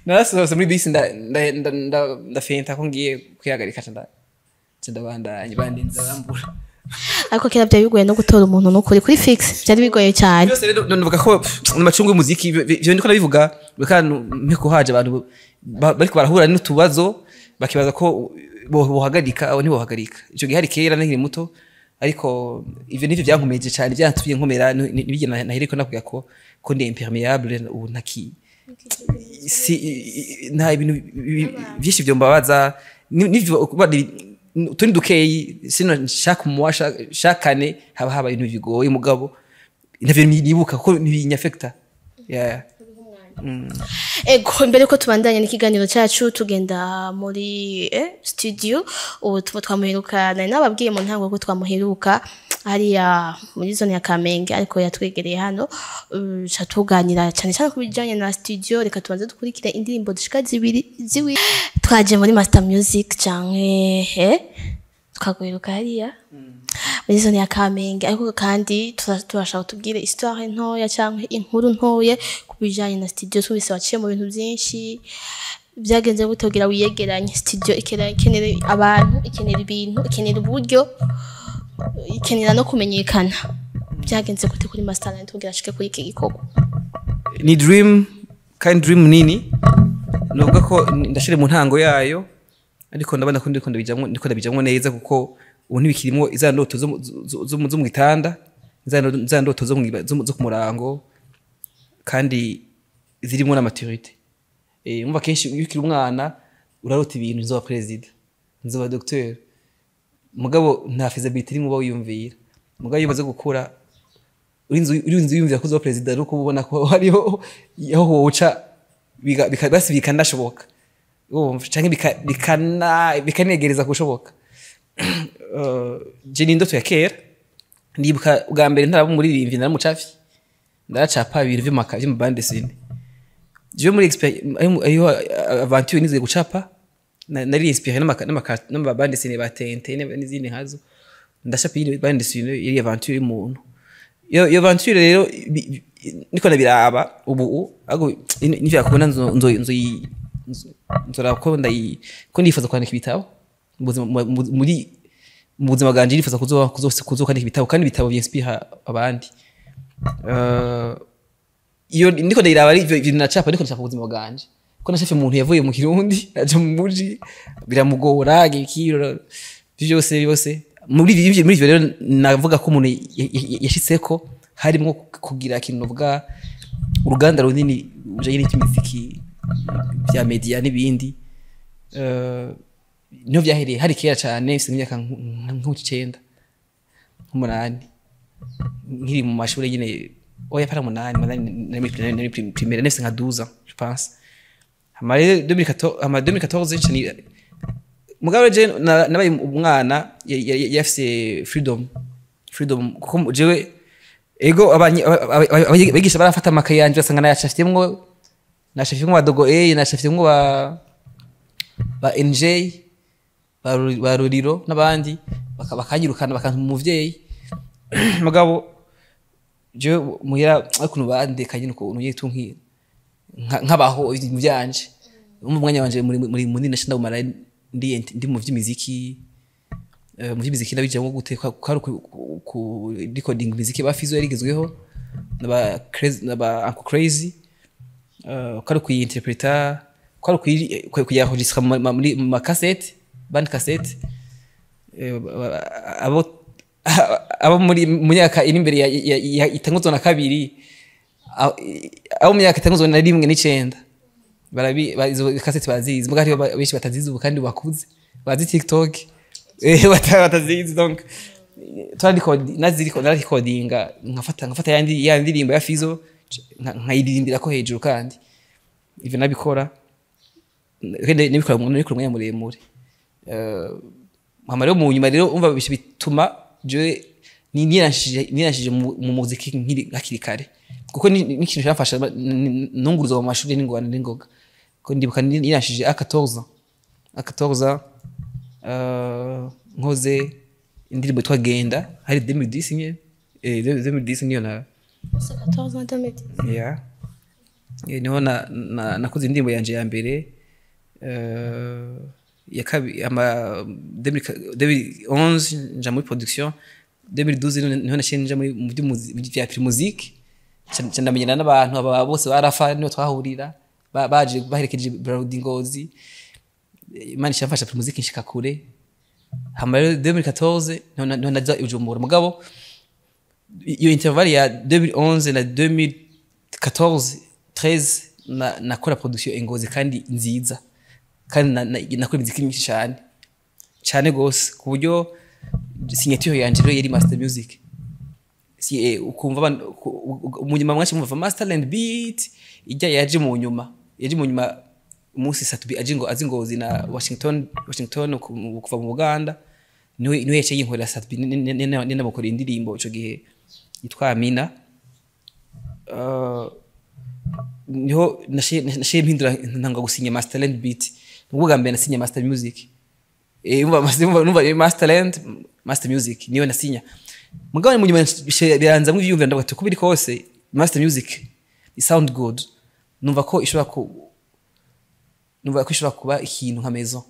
Narasohotse muri bisi, ndafenta ko ngiye kwihagarika, ca ndabandanya, bandinze bambura. Ariko kera byari bigoye no gutora umuntu n'ukuri kuri fixe, byari bigoye cyane. Byose rero nuvuga ko amacungu y'umuziki, ivyo ndiko ndabivuga reka mpeko haje abantu bariko barahura n'utubazo bakibaza ko bohagarika. Abo ntibohagarika. Ico gihe hari kera nkiri muto, ariko ivyo nivyo byankomeje cyane, byantumye nkomera. Nibigena nahereko nakubwira ko ndi imperméable ubu, ntaki si nta ibintu byinshi byo mbabaza. Nivyo utundi dukeyi sino nshaka umuwa shakane haba ibintu bigoye, mugabo ntavyo nibuka ko ntibinyafekta, yeah. Ego, imbere ko tubandanya n'ikiganiro cyacu, tugenda muri studio, ubu tuba twamuheruka, nari nababwiye mu ntango ko twamuheruka hariya muri zone ya Kamenge, ariko yatwegereye hano, ca tuganira cyane cyane ku bijanye na studio. Reka tubanze dukurikire indirimbo zishika zibiri ziwi. Twaje muri Master Music canke twaguheruka hariya muri zone ya Kamenge, ariko kandi turashaka tubwire histoire ntoya canke inkuru ntoya ku bijanye na studio. Twumvise waciye mu bintu byinshi. Byagenze gute kugira wiyegeranye studio? Ikenera abantu, ikenera ibintu, ikenera uburyo, ikenera no kumenyekana. Byagenze gute kuri Masterland kugira ashike kuri iki gikorwa? Ni dream, kandi dream nini. Nuvuga ko ndashire mu ntango yayo, ariko ndabona ko ndiko ndabijamwo neza, kuko ubu ntibikirimo iza ndoto zo mu gitanda, za ndoto zo ku murango, kandi zirimo na maturité. Umva, kenshi iyo ukiri umwana urarota ibintu: nzoba president, nzoba docteur, mugabo nta feasibility irimo uba wiyumvira. Mugabo iyo umaze gukura, urinze wiyumvira ko uzoba president, ariko uba ubona ko hariho aho woca basi bikanashoboka. Urumva, canke bikanegereza kushoboka. Je ni indoto ya kera. Ndibuka ubwa mbere ntaraba umuririmbyi, naramucafye, ndaracapa ibintu vy'ama bandes dessinées. Jewe muri ayo aventure nize gucapa, nari inspiré n'ama bandes dessinées ba Tintin n'izindi nkazo. Ndashapa iyi bande dessinée yari aventure y'umuntu. Iyo aventure rero niko ndabiraba ubu, ahubwo nivyo yakubona nzora ko ndayi ko ndifuza kwandika ibitabo mu buzima, muri mu buzima bwanje nifuza kuzokwandika ibitabo, kandi ibitabo vyinspira abandi. Iyo ndiko ndayiraba ari ivyo bintu nacapa, ndiko ndashaka ubuzima bwanje, ko nashafye umuntu yavuye mu Kirundi aja mu muji biramugora, ikiro byose byose. Muri ivyo rero navuga ko umuntu yashitseko harimwo kugira ikintu navuga uruganda runini rujanye n'iby'imiziki, bya media n'ibindi. Niho vyahereye, hari kera cane, mfise imyaka nk'icenda, nk'umunani, nkiri mu mashuri nyine. Oya, para umunani, umunani nari muri primaire, nafise nka 12 ans, je pense. Hama rero 2014, hama 2014 nca mugabo je nabaye umwana yafise freedom, kuko jewe ego abigisha barafata amakaye yanje, basanga nayacafyemwo ba Dogo A, nayacafyemwo ba NJ, ba Ruriro n'abandi, bakanyirukana, bakantuma umuvyeyi. Mugabo jewe muhira ukuntu bandeka nyine, ukuntu yetu nkabaho ibintu byanje mu mwanya wanje muri munini, ndawumara ndi mu vy'imiziki. Mu vy'imiziki nabijamwo gute? Kwari ku recording imiziki ba Fizo yarigezweho n'aba Crazy, n'aba Uncle Crazy. Kwari kuyinterpreta, kwari kuyaregistra muri mu makasete, bande cassette. Abo muri mu myaka iri imbere ya itanguzwa na kabiri, abo mu myaka itanguzwa na rimwe n'icenda barabi izo kasete barazizi, muga hariho benshi batazizi ubu kandi bakuze bazi TikTok, batazizi. Donc twariko naziriko narikodinga, nkafata yandi ya ndirimbo ya Fizo, nkayiririmbira ko hejuru, kandi ivyo nabikora kandi nabikora umwanya muremure. Hama rero mu nyuma rero umva bituma jewe niranshije mu muziki nkiri hakiri kare, kuko ni ikintu cyamfasha nunguruzwa mu mashuri n'ingorane n'ingoga, ko ndibuka niranshije a 14 ans, a 14 ans, nkoze Indirimbo yitwa Genda, hari 2010 nyene, 2010 niyo na 14 ans, 2010. Yeah. Niho nakoze indirimbo yanje ya mbere. Ya kabiri ama 2011 nja muri production, 2012 niho naciye nja muri mu vya musique, nca ndamenyana n'abantu aba bose barafa, niho twahurira, baje baherekeje Brarudi Ngozi. Imana ishamfasha, musique nshika kure. Hama rero 2014 niho naja i Bujumbura. Mugabo iyo intervalle ya 2011 na 2014, 13 nakora production i Ngozi kandi nziza, kandi nakora imiziki myinshi cyane cyane gose, ku buryo signature yanje rero yari Master Music. Si, ukumva mu nyuma mwaci mumva Masterland Beat ijya yaje mu nyuma, umunsi Sat-B aje ngo azi Ngozi na Washington kuva mu Buganda, niwe yaciye yinkorera Sat-B, ni namukorera indirimbo ico gihe yitwa Amina. Niho nashiye mpindura, ntanga gusinya Masterland Beat. Nubwo bwa mbere nasinya Master Music. Numva rero Masterland, Master Music niyo nasinya. Mugabo mu nyuma biranza mu vyumvira, ndavuga ati kubiri kose Master Music it sound good, numva ko ishobora kuba ikintu nka maison.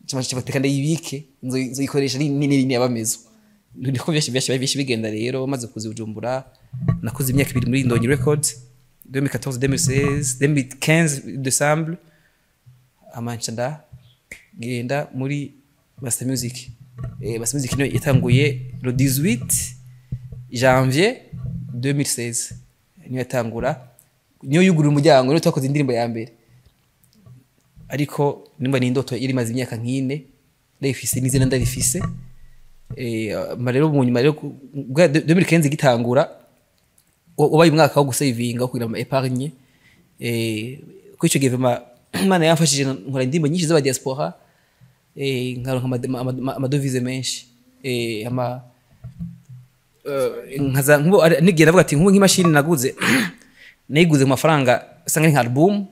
Cyangwa ndayibike, nzoyikoresha ni yaba maison. Niko byinshi bigenda. Rero maze kuza i Bujumbura, nakoze imyaka 2 muri Indonyi Records, 2014, 2016, 2015 décembre, amanca ndagenda muri Master Music. Master Music niyo yatanguye le 18 janvier 2016, niyo yatangura, niyo yugurura umuryango, niyo twakoze indirimbo ya mbere. Ariko nimba ni indoto yari imaze imyaka nk'ine ndayifise, n'izina ndarifise. Ma rero mu nyuma rero bwa 2015 gitangura, wabaye umwaka wo gusavinga, wo kugira ama épargne. Kuri ico gihe vraiment Imana yamfashije, nkora indirimbo nyinshi z'aba diaspora, nkaronka amadovize menshi, ama nkaza nkubu nigiye ndavuga ati nkubu nk'imashini naguze, nayiguze mu mafaranga usanga ari nka album.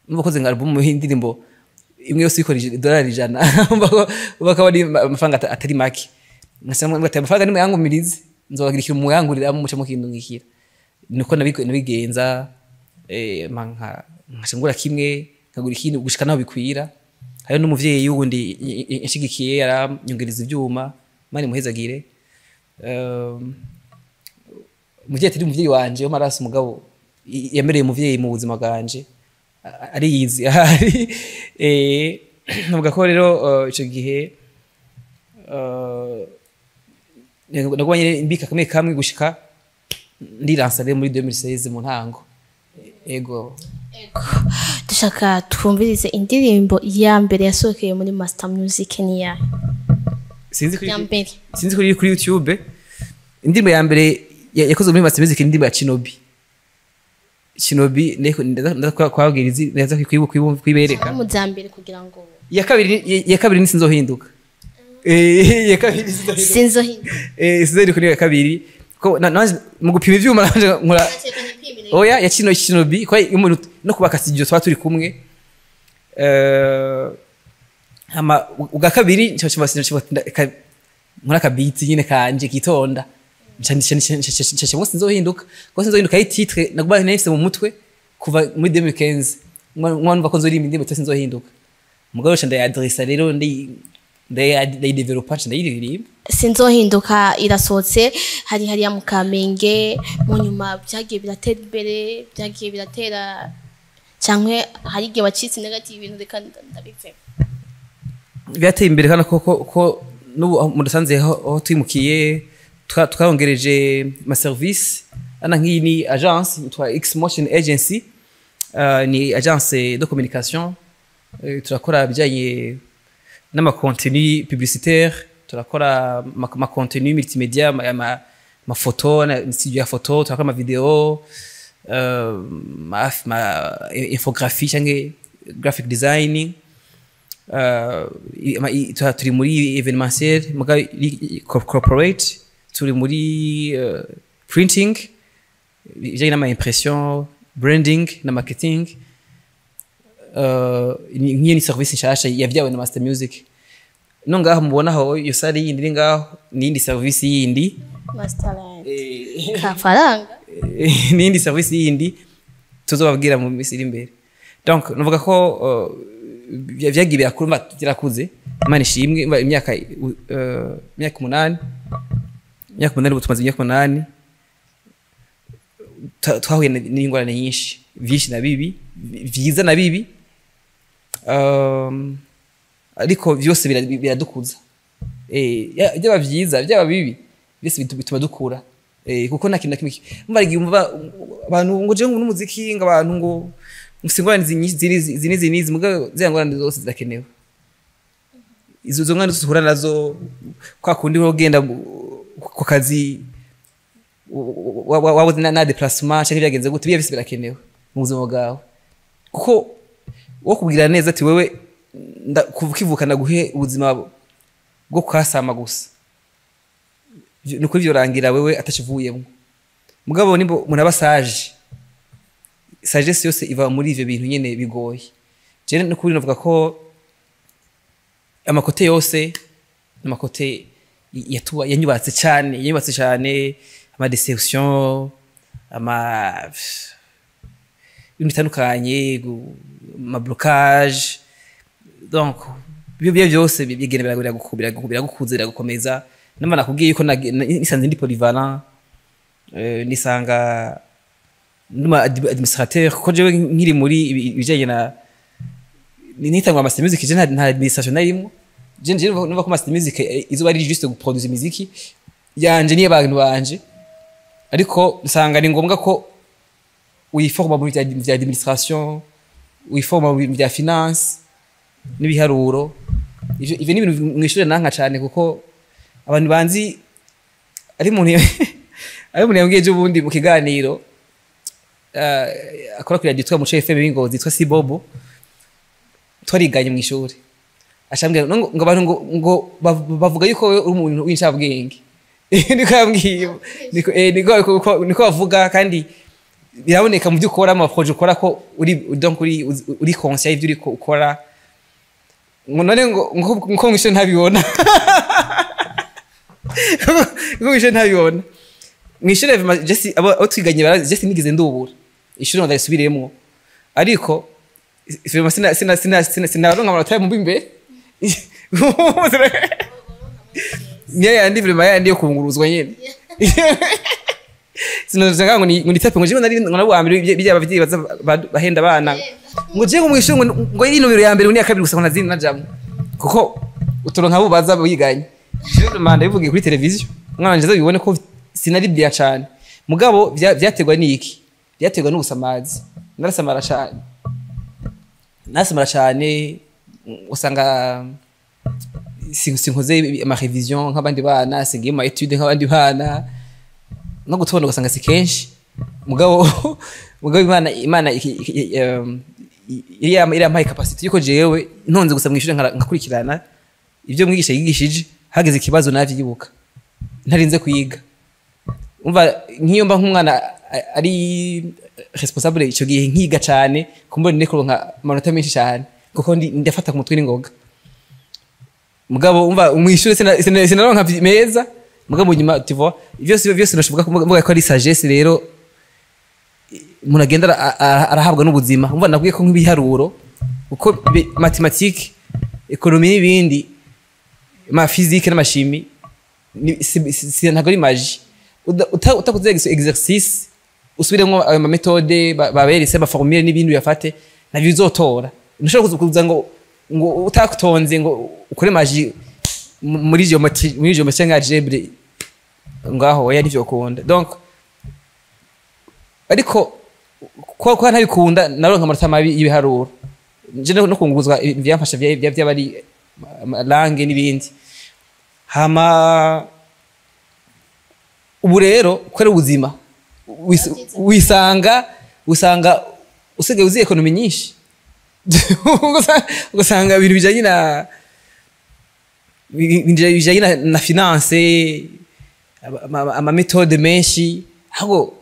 Numva koze nka album y'indirimbo imwe yose ikoresheje $100, bakaba ari amafaranga atari make. Ngasanga ati amafaranga nimwe yangumirize, nzobagira ikintu muyangurira muce mukindungikira. Niko nabigenza, nka ngura kimwe, nkagura ikindi gushika naho bikwira. Hariho n'umuvyeyi wundi yanshigikiye, yaranyongereza ivyuma, Imana imuhezagire. Umuvyeyi atari umuvyeyi wanje w'amaraso, mugabo yemereye umuvyeyi mu buzima bwanje, ariyizi ahari. Navuga ko rero ico gihe naguma nyene mbika kamwe kamwe gushika ndiransa rero muri 2016 mu ntango, ego. Dushaka twumvirize indirimbo ya mbere yasohokeye muri Master Music, ni yahe? Sinzi kuri Ya mbere. Sinzi kuri YouTube. Indirimbo ya mbere yakozwe muri Master Music ni indirimbo ya Chinobi. Chinobi ndaza kwabwira izi, ndaza kwibereka. Mu za mbere kugira ngo Iya kabiri ni Sinzohinduka. Iya kabiri ni Sinzohinduka. Sinzohinduka. Sinzohinduka niyo ya kabiri, ko nanje mu gupima ivyuma nanje nkora oya ya Chinobi, ko umuntu no kubaka studio twaba turi kumwe. Hama ubwa kabiri nca nkora akabiti nyine kanje kitonda, nca Sinzohinduka, ko Sinzohinduka ari titre naguma nahise mu mutwe kuva muri 2015. Mwa numva ko nzoririmba indirimbo yitwa Sinzohinduka, mugabo nca ndayadressa rero, ndayidevelopa, nca ndayiririmba. Sinzohinduka irasohotse, hari hariya mu Kamenge. Mu nyuma byagiye biratera imbere, byagiye biratera, cyangwa hari igihe wacitse intege ati ibintu reka ndabivemo? Byateye imbere kandi ko n'ubu aho mudasanze aho twimukiye, twarongereje ama service. Ana nk'iyi ni agence yitwa X Motion Agency. Ni agence de communication. Turakora ibijyanye n'ama contenu publicitaire, turakora ama contenu multimédia, ama photo na studio ya photo, turakora ama video, ma infographie cyangwa graphic designing. Turi muri événementiel muga corporate, turi muri printing, ibijyanye n'ama impression, branding na marketing. Nk'iyo ni service nshasha yavyawe na Master Music. No ngaho mubona aho, iyo salle yindi iri ngaho n'iyindi service yindi. Masterland kafaranga. N'iyindi service yindi tuzobabwira mu minsi iri imbere. Donc nuvuga ko vyagiye birakura, umva byarakuze, Imana ishimwe. Umva imyaka 8, imyaka 8 ubu tumaze imyaka 8. Twahuye n'ingorane nyinshi, vyinshi na bibi, vyiza na bibi, ariko vyose biradukuza. Byaba vyiza, byaba bibi, byose bituma dukura. Kuko nta kintu na kimwe umva igihe umva abantu ngo je ngo n'umuziki, ngo abantu ngo mufise ingorane ziri izi n'izi, mugabo ziriya ngorane zose zirakenewe. Izo ngorane zose uhura nazo, kwa kundi wowe ugenda ku kazi wabuze na déplacement canke byagenze gute, biya byose birakenewe mu buzima bwawe, kuko wo kubwira neza ati wewe kuva ukivuka ndaguhe ubuzima bwo kwasama gusa, ni ukuri vyorangira wewe atacivuyemwo. Mugabo nimba umuntu aba sage, sagesse yose iva muri ivyo bintu nyene bigoye. Je nukuri novuga ko ama côtés yose, ama côtés yatuba yanyubatse cyane, yanyubatse cyane, ama déception, ama ibintu bitandukanye, ama blocage. Donc ibyo byose bigenda biragukuza, biragukomeza. Namba nakubwiye yuko nisanze ndi polyvalent, nisanga nduma administrateur, kuko jewe nkiri muri ibijanye na nitangwa Master Music, je nta administration narimwo. Je numva ko Master Music izoba ari juste guproduire imiziki yanje niyo abantu banje, ariko nsanga ni ngombwa ko uyiforma mu vya administration, uyiforma mu vya finance n'ibiharuro. Ivyo ni ibintu mw'ishure nanka cane, kuko abantu banzi, ari umuntu yambwiye ejo bundi mu kiganiro, akora kuri radio yitwa Muco FM w'Ingozi, yitwa Sibobo, twariganye mw'ishure, ashambwira ngo abantu ngo bavuga yuko wewe uri umuntu w'incabwenge. Niko yambwiye, niko bavuga, kandi biraboneka mu byo ukora, mu projet ukora, ko uri donc uri conscient y'ibyo uriko ukora. Ngo none ngo mw'ishure ntabibona, ngo mw'ishure ntabibona. Mw'ishure vraiment, je abo twiganye barazi, je sinigeze ndubura ishure ngo ndarisubiremwo, ariko vraiment sinaronka amanota mu imbere niyo yandi, vraiment yandi yo kunguruzwa nyene. Sinavuga ngo ni tape, ngo jewe nari ngo nabo mbere bijya abavyeyi baza bahenda abana, ngo jewe ngo mw'ishure ngo iri nomero ya mbere, ngo ni ya kabiri gusa, ngo nazindi najamwo, kuko uturonka abo baza biganye. Jewe vraiment ndabivugiye kuri televiziyo, umwana wanje azabibone ko sinari bya cane. Mugabo vyaterwa n'iki? Vyaterwa n'ubusamazi. Narasamara cane, narasamara cane, usanga sinkoze ama révision nk'abandi bana, singiye mu ma étude nk'abandi bana, no gutonda ugasanga si kenshi. Mugabo Imana iriya capacité yuko jewe ntonze gusa mw'ishure nkakurikirana ibyo mwigisha yigishije, hageze ikibazo navyibuka ntarinze kwiga. Umva, nk'iyo mba nk'umwana ari responsable ico gihe, nkiga cane, kumbona nde kuronka amanota menshi cane, kuko ndafata ku mutwe n'ingoga. Mugabo umva, mw'ishure sinaronka meza, mugabo nyuma, tu vois, vyose noshoboka kuvuga ko ari sagesse. Rero umuntu agenda arahabwa n'ubuzima. Umva, nakubwiye ko nk'ibiharuro, uko mathématique, économie n'ibindi, ma physique n'ama chimie, ntabwo ari magie. Utakoze exercice, usubiremo ayo ma méthode baberetse, ama formule n'ibindi, uyafate, navyo uzotora. Ntushobora kuza ngo utakutonze ngo ukore magie muri géométrie, muri géométrie nka algèbre ngaho, oya, nivyo ukunda. Donc ariko ko ntabikunda, naronka amanota mabi y'ibiharuro. Nje no kunguruzwa ivyamfasha vyaba ari langue n'ibindi. Hama ubu rero kubera ubuzima wisanga usanga usigaye uzi économie nyinshi, ugasanga ibintu bijanye na finance, ama méthode menshi, ahubwo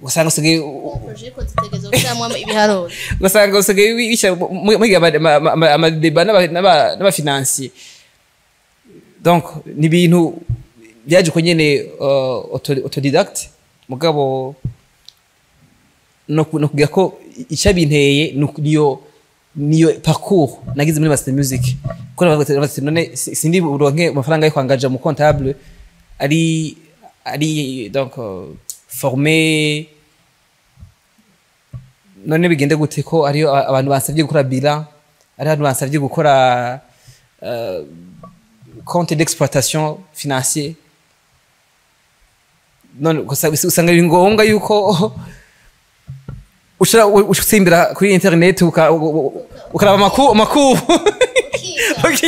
usanga usigaye Projet ko zitegerezwa gushiramwo ibiharuro. Ugasanga usigaye wishyira mwiga ama débats n'aba financier. Donc ni ibintu byaje uko nyene, autodidacte. Mugabo no kugira ko icabinteye niyo parcours nagize muri Master Music, ko navuga ati none sindi buronke amafaranga yo kwangaja mu comptable ari donc formé, none bigende gute ko ariyo abantu bansavye gukora bilan, ari abantu bansavye gukora compte d'exploitation financier? None usanga biri ngombwa yuko ushobora usimbira kuri internet ukaraba amakuru. Ok.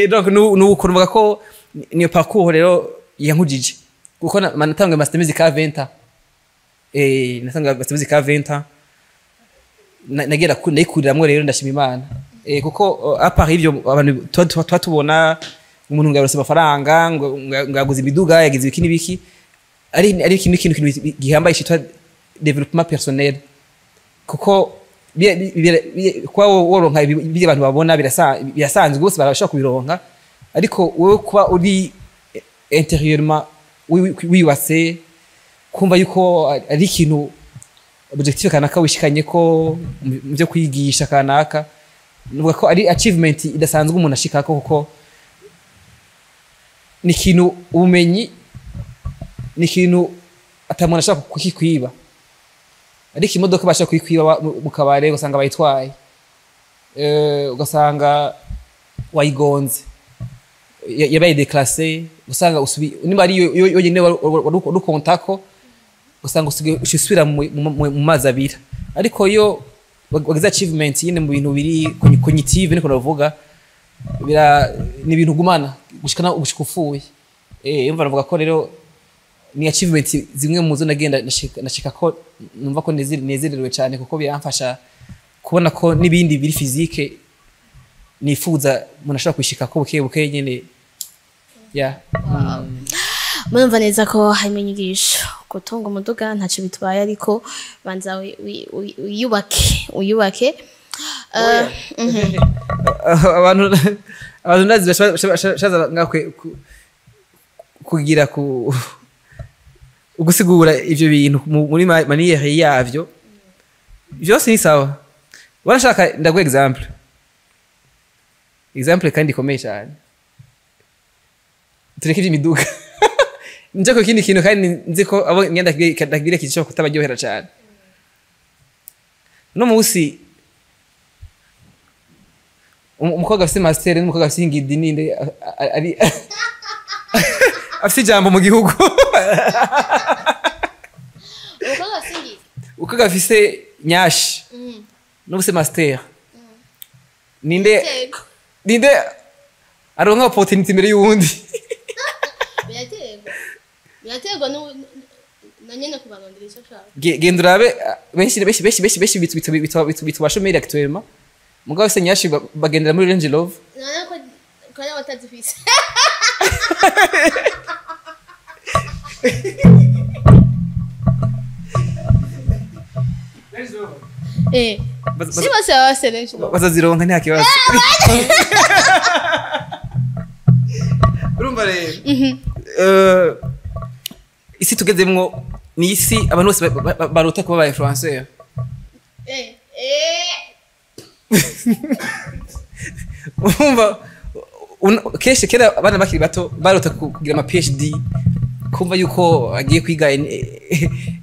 Donc nuko nuvuga ko niyo parcours rero yankujije, kuko natanguye Master Music à 20 ans. Natanguye Master Music à 20 ans, nagera ndayikuriramwo rero, ndashima Imana. Kuko à part ivyo abantu tuba tubona umuntu ngo yarose amafaranga, ngo yaguze imiduga, yagize ibiki n'ibiki, ari ikintu gihambaye citwa développement personnel, kuko kuba woronka ibyo abantu babona birasanzwe, bose barashobora kubironka, ariko wowe kuba uri intérieurement wiyubatse, kumva yuko ari ikintu objectif kanaka wishikanye ko mu byo kwigisha kanaka, nuvuga ko ari achievement idasanzwe umuntu ashikako, kuko ni ikintu, ubumenyi ni ikintu atamuntu ashaka kukikwiba, ariko imodoka bashaka kuyikwiba mu kabare, ugasanga bayitwaye, ugasanga wayigonze, yabaye déclassé, usanga usubi nimba ari yo yonyene wari ukontako, usanga usigaye usubira mu mazi abira. Ariko iyo wagize achievement nyine mu bintu biri cognitive, niko navuga, bira ni ibintu ugumana gushika gushika upfuye. Umva, navuga ko rero ni achievement zimwe mu zo nagenda nashika ko numva ko nezerewe cyane, kuko biramfasha kubona ko n'ibindi biri physique nifuza umuntu ashobora kwishika ko buke buke nyene, yeah. Murumva neza ko harimo inyigisho. Gutunga umuduga ntacyo bitwaye, ariko banza wiyubake, wiyubake. Abantu ndazi bashaza ngakwe kugira ku ugusigura ivyo bintu muri manière yavyo byose ni sawa. Barashaka ndaguha exemple kandi ikomeye cyane. Tureke ivy'imiduga, nje ku kindi kintu, kandi nzi ko abo ngenda ndakubwira kishobora kutabaryohera cyane. No munsi umukobwa afise master n'umukobwa afise ingidi, ninde ari afise ijambo mu gihugu? Umukobwa asingiye. Umukobwa afise nyashi n'ufise master, ninde Yego. ninde aronka opportunity imbere y'uwundi? Biraterwa na nyene kubarondera icyo ashaka. Genda urabe, benshi benshi benshi benshi benshi bitu bashomeri actuellement, mugabo afise nyashi bagendera muri Range Rover. None ko ari batazifise? Si bose baba bafise Range Rover. Bazazironka, nta kibazo. Urumva rero, isi tugezemwo ni isi abantu bose barota kuba ba influenceur. Urumva, kenshi kera abana bakiri bato barota kugira ama PhD, kumva yuko agiye kwiga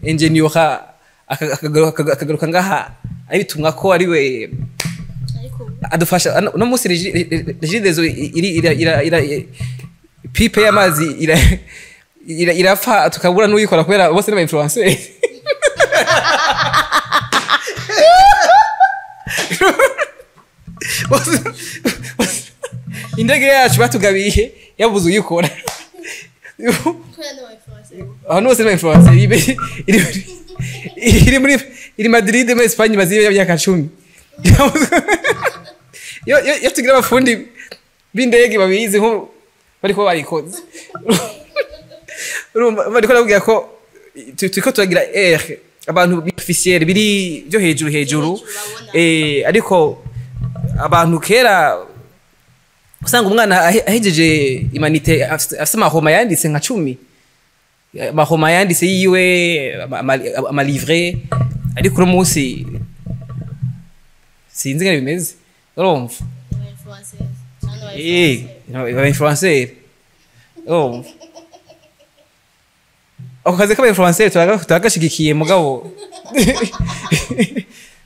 engineer, akagaruka ngaha abitumwa ko ari we Ariko adufasha. Uno munsi Regideso iri ira pipe y'amazi irapfa, tukabura n'uyikora kubera bose n'aba influenceur. Indege yacu batugabiye yabuze uyikora. Kubera n'aba influencer. Ahantu hose n'aba influenceur. Iri muri iri Madrid muri Espagne maze imyaka 10. Iyo tugira abafundi b'indege babizi, nko bariko barikoze. Urumva, bariko barabwira ko turiko turagira R abantu officiel biri byo hejuru hejuru. Hejuru babona. Ariko abantu kera Usanga umwana ahejeje humanités, afise amahoma yanditse nka 10, amahoma yanditse yiwe, amalivre, ariko uno munsi sinzi ingene bimeze, urumva? Ba influencer, urumva, ako kazi k'aba influencer turagashigikiye, mugabo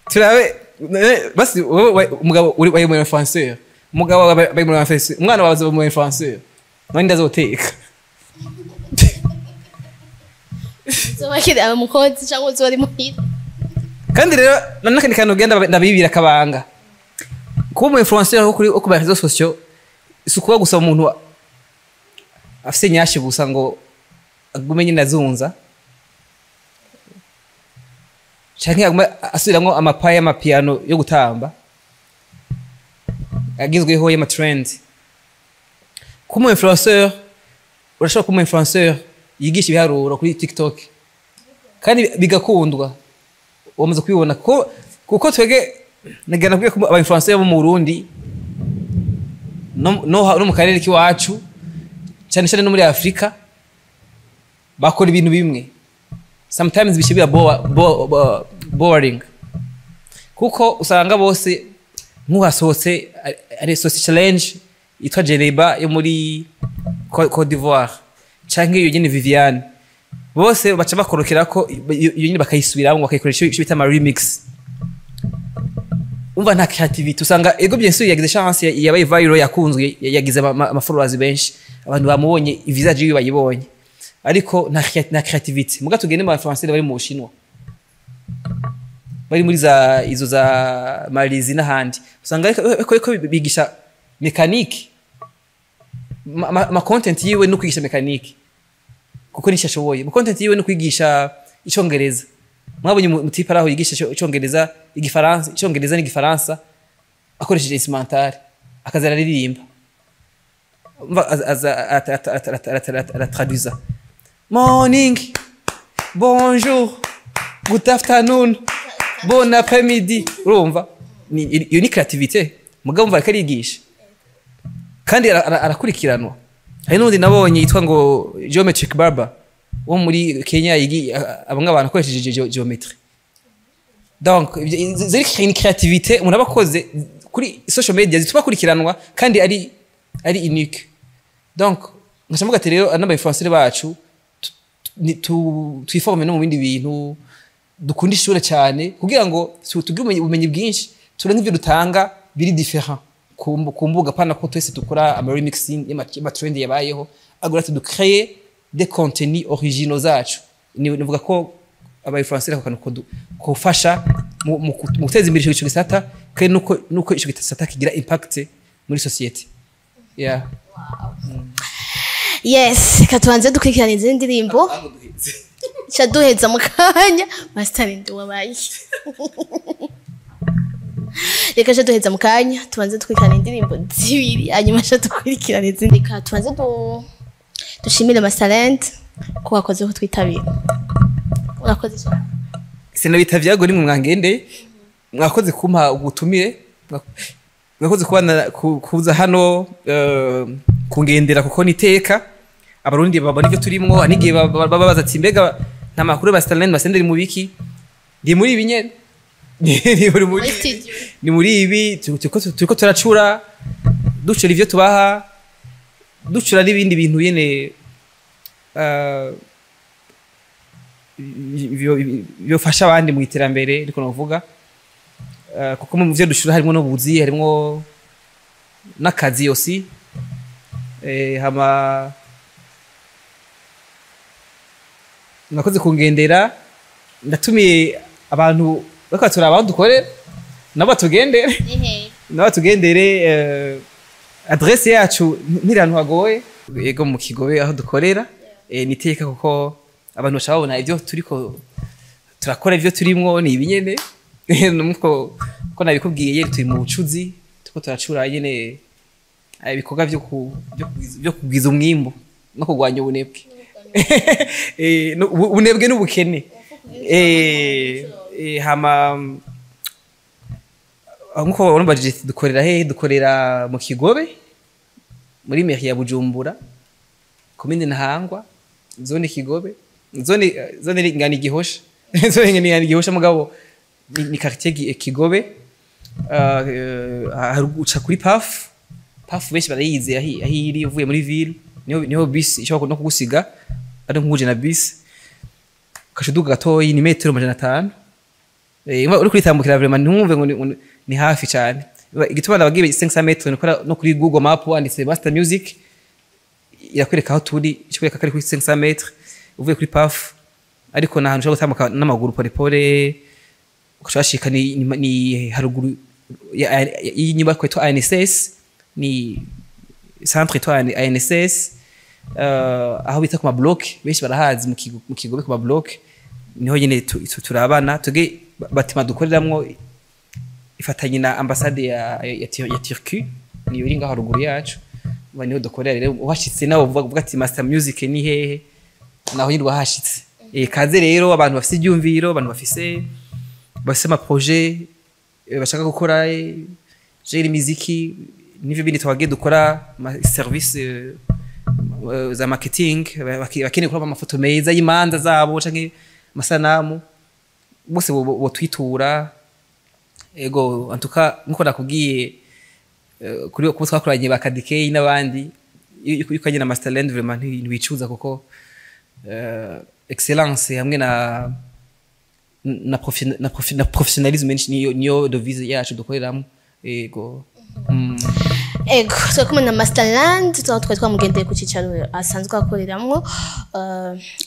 turabe basi wowe umugabo uri wabaye umu influencer, umugabo wabaye umu influencer, umwana wawe azoba umu influencer, none ndazoteka? Uzoba umukozi cyangwa uzoba ari muhira? Kandi rero n'akandi kantu ugenda ndabibira akabanga: kuba umu influencer wo ku réseaux sociaux si ukuba gusa umuntu afise nyashi gusa ngo agume nyine azunza canke agume asubiramwo amapaya y'amapiano yo gutamba agezweho y'amatrend. Kuba umu influencer, urashobora kuba umu influencer yigisha ibiharuro kuri TikTok kandi bigakundwa. Wamaze kubibona ko kuko twege nagana kubwiye ko aba influencer bo mu Burundi no mu karere k'iwacu, cyane cyane no muri Afrika, bakora ibintu bimwe. Sometimes bishibira boring, kuko usanga bose nk'uhasohotse ari sosi challenge yitwa Jereba yo muri Cote d'Ivoire canke iyo nyene Viviane, bose baca bakorokera ko iyo nyene, bakayisubiramo, bakayikoresha icyo bita ama remix. Umva, nta creativity. Usanga ego, bien sûr, yagize chance, yabaye viral, yakunzwe, yagize ama followers benshi, abantu bamubonye, visage yiwe bayibonye, ariko nta creativity. Muga tugende mu influencer bari mu Bushinwa, bari muri za izo za Malaisie n'ahandi, usanga ariko bigisha mécanique. Ma content yiwe no kwigisha mécanique kuko nisho ashoboye. Ma content yiwe no kwigisha Icongereza. Mwabonye mutipe araho yigisha Icongereza, Igifaransa, Icongereza n'Igifaransa akoresheje instrumental, akaza araririmba. Umva, aza aratraduza "morning, bonjour, good afternoon, bon après-midi". Urumva, iyo ni creativité. Mugabo umva, ariko arigisha kandi arakurikiranwa. Hari n'undi nabonye yitwa ngo Geometric Barber wo muri Kenya, yigi abamwe abantu akoresheje geometry. Donc ziri ni creativité umuntu aba akoze kuri social media zituma akurikiranwa kandi ari unique. Donc nkaca mvuga ati rero n'aba influencer bacu twiforme no mu bindi bintu, dukunda ishure cyane kugira ngo tugire ubumenyi bwinshi, turenze ibyo dutanga biri différent ku mbuga, pana ko twese dukora ama remixing y'ama trend yabayeho, agora ati ducrée des contenus originaux zacu. Nivuga ko aba influencer ako kantu kofasha mu guteza imbere ico gisata, kandi nuko ico gisata kigira impact muri société, yeah. Yes, reka tubanze dukurikirana izindi ndirimbo ca duheza mu kanya. Masterland wabaye, reka ca duheza mu kanya, tubanze dukurikirana indirimbo zibiri, hanyuma ca dukurikirana izindi. Reka tubanze dushimire Masterland ko wakoze ko twitabira. Urakoze cyane. Sinabitavye ahubwo nimwe mwangendeye. Mwakoze kumpa ubutumire, mwakoze kubana kuza hano kungendera, kuko niteka Abarundi babona ibyo turimwo. N'igihe baba babaza ati: "Mbega nta makuru ba Masterland? Masterland mu biki?" Ndi muri ibi nyene. Ni muri Muri studio. Ni muri ibi turiko turacura, ducura ivyo tubaha, ducura n'ibindi bintu nyene byofasha abandi mu iterambere, ariko novuga kuko mu byo dushura harimo n'ubuzi, harimo n'akazi yose. Hama mwakoze kungendera. Ndatumiye abantu bariko turaba aho dukorera nabo batugendere, nabo batugendere. Adresse yacu ntiri ahantu hagoye, yego, mu Kigobe aho dukorera. Niteka kuko abantu bashobora babona ibyo turiko turakora, ibyo turimwo ni ibinyene nuko ko nabikubwiye, turi mu bucuzi, turiko turacura nyene ibikorwa byo kugwiza umwimbu no kurwanya ubunebwe. Ubunebwe n'ubukene. Hama nkuko warumbajije ati dukorera hehe, dukorera mu Kigobe. Muri mairie ya Bujumbura, commune Ntahangwa, zone Kigobe, zone ngani Gihosha, zone ngani Gihosha, mugabo ni quartier Kigobe. Uca kuri PAF. PAF benshi barayizi aho iri. Uvuye muri ville, niho bus ishobora no kugusiga, ari nk'uje na bus, ugaca uduga gatoyi, ni metero 500. Uri kuritambukira, vraiment ntumve ngo ni hafi cyane. Igituma nababwiye 500 mètres ni no kuri Google Map wanditse Master Music irakwereka aho turi, ikwereka ko ari kuri 500 mètres uvuye kuri PAF, ariko ni ahantu ushobora gutambuka n'amaguru pole pole ugaca washika. Ni haruguru y'inyubako yitwa ANSS, ni centre yitwa ANSS, aho bita ku mabloc, benshi barahazi mu Kigobe ku mabloc, niho nyine turabana. Tuge batima dukoreramwo ifatanye na ambassade ya Turquie, niyo iri ngaho haruguru yacu. Uba niho dukorera. Rero uhashitse nawe uvuga ati: "Master Music ni hehe?" Naho nyine wahashitse. Kaze rero abantu bafise ibyumviro, abantu bafise ama projet, bashaka gukora gérer imiziki n'ivyo bindi twagiye dukora, ama service za marketing, bakeneye gukora amafoto meza y'imanza zabo canke amasanamu, bose botwitura. Ego, en tout cas nkuko nakubwiye, kuri kubo twakoranye ba Kadikei n'abandi, iyo ukanye na Masterland, vraiment ntiwicuza, kuko excellence hamwe na professionnalisme niyo devise yacu dukoreramo. Ego. Ego, turi kumwe na Masterland, tuba twari twamugendeye ku cyicaro asanzwe akoreramwo.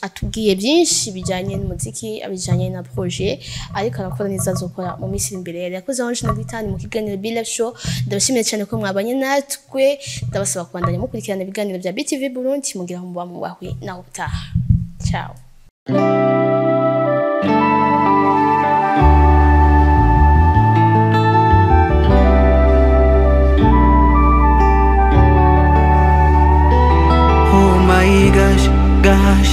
Atubwiye byinshi bijyanye n'umuziki, bijyanye na projet ariko arakora neza, azokora mu minsi iri imbere. Yari yakoze Ange na Gitani mu kiganiro Be Live Show. Ndabashimiye cyane ko mwabanye natwe, ndabasaba kubandanya mukurikirana ibiganiro bya BTV Burundi, mugira aho muba mubahwe, naho utaha. Ciao. Oh my gosh, gosh,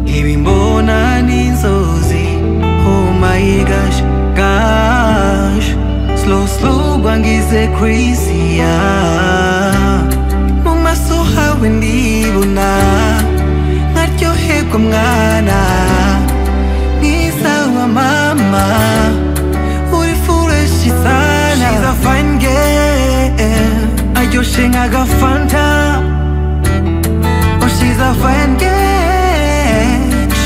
ibi mbona ni inzozi. Oh my gosh, gosh, slow slow gwangize crazy, yeah. Mu maso hawe ndibona nkaryoherwa, mwana mwiza wa mama, uri fresh sana. She's a fine girl, aryoshe nk'agafanta. Oh, she's a fine girl.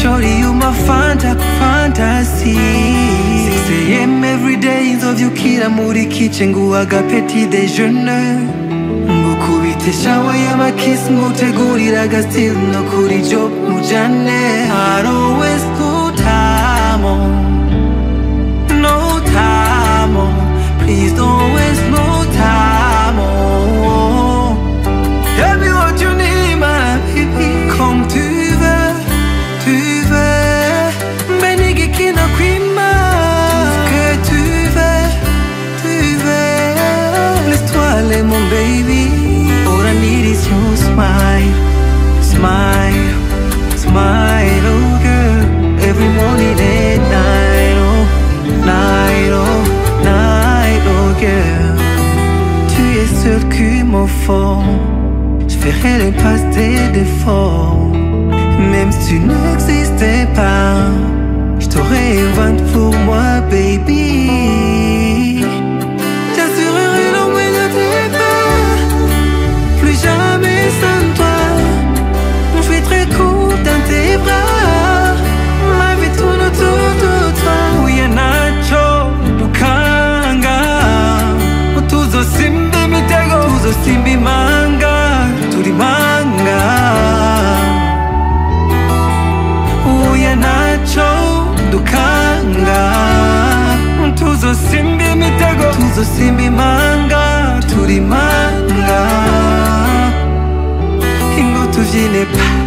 Shorty, you my fanta, fantasy. 6 a.m. every day, nzovyukira muri kitchen nguhaga petit déjeuner. Ngukubite shower y'amakiss, ngutegurira agastil no kuri job mujane. I don't waste no time on, no time on. Please don't waste no time on. Tell me what you need, my baby. Comme tu veux, tu veux. Benigi kina kwima. Tout ce que tu veux, tu veux. Laisse-toi aller, mon baby. All I need is your smile, smile, smile, oh girl. Every morning and night, oh, night, oh, night, oh girl. Tu es seul qui me faut. Je ferai l'impasse des défauts. Même si tu n'existais pas, je t'aurais inventé pour moi, baby. J'assurerai l'ombre de tes pas. Plus jamais sans toi. Je vais très court dans tes bras. Ma vie tourne autour de toi. Oya nacho dukanga. Tuzosimba imitego, tuzosimba imanga, turi manga. Oya nacho dukanga. Tuzosimba imitego, tuzosimba imanga, turi manga. Ingo tuvyine pa.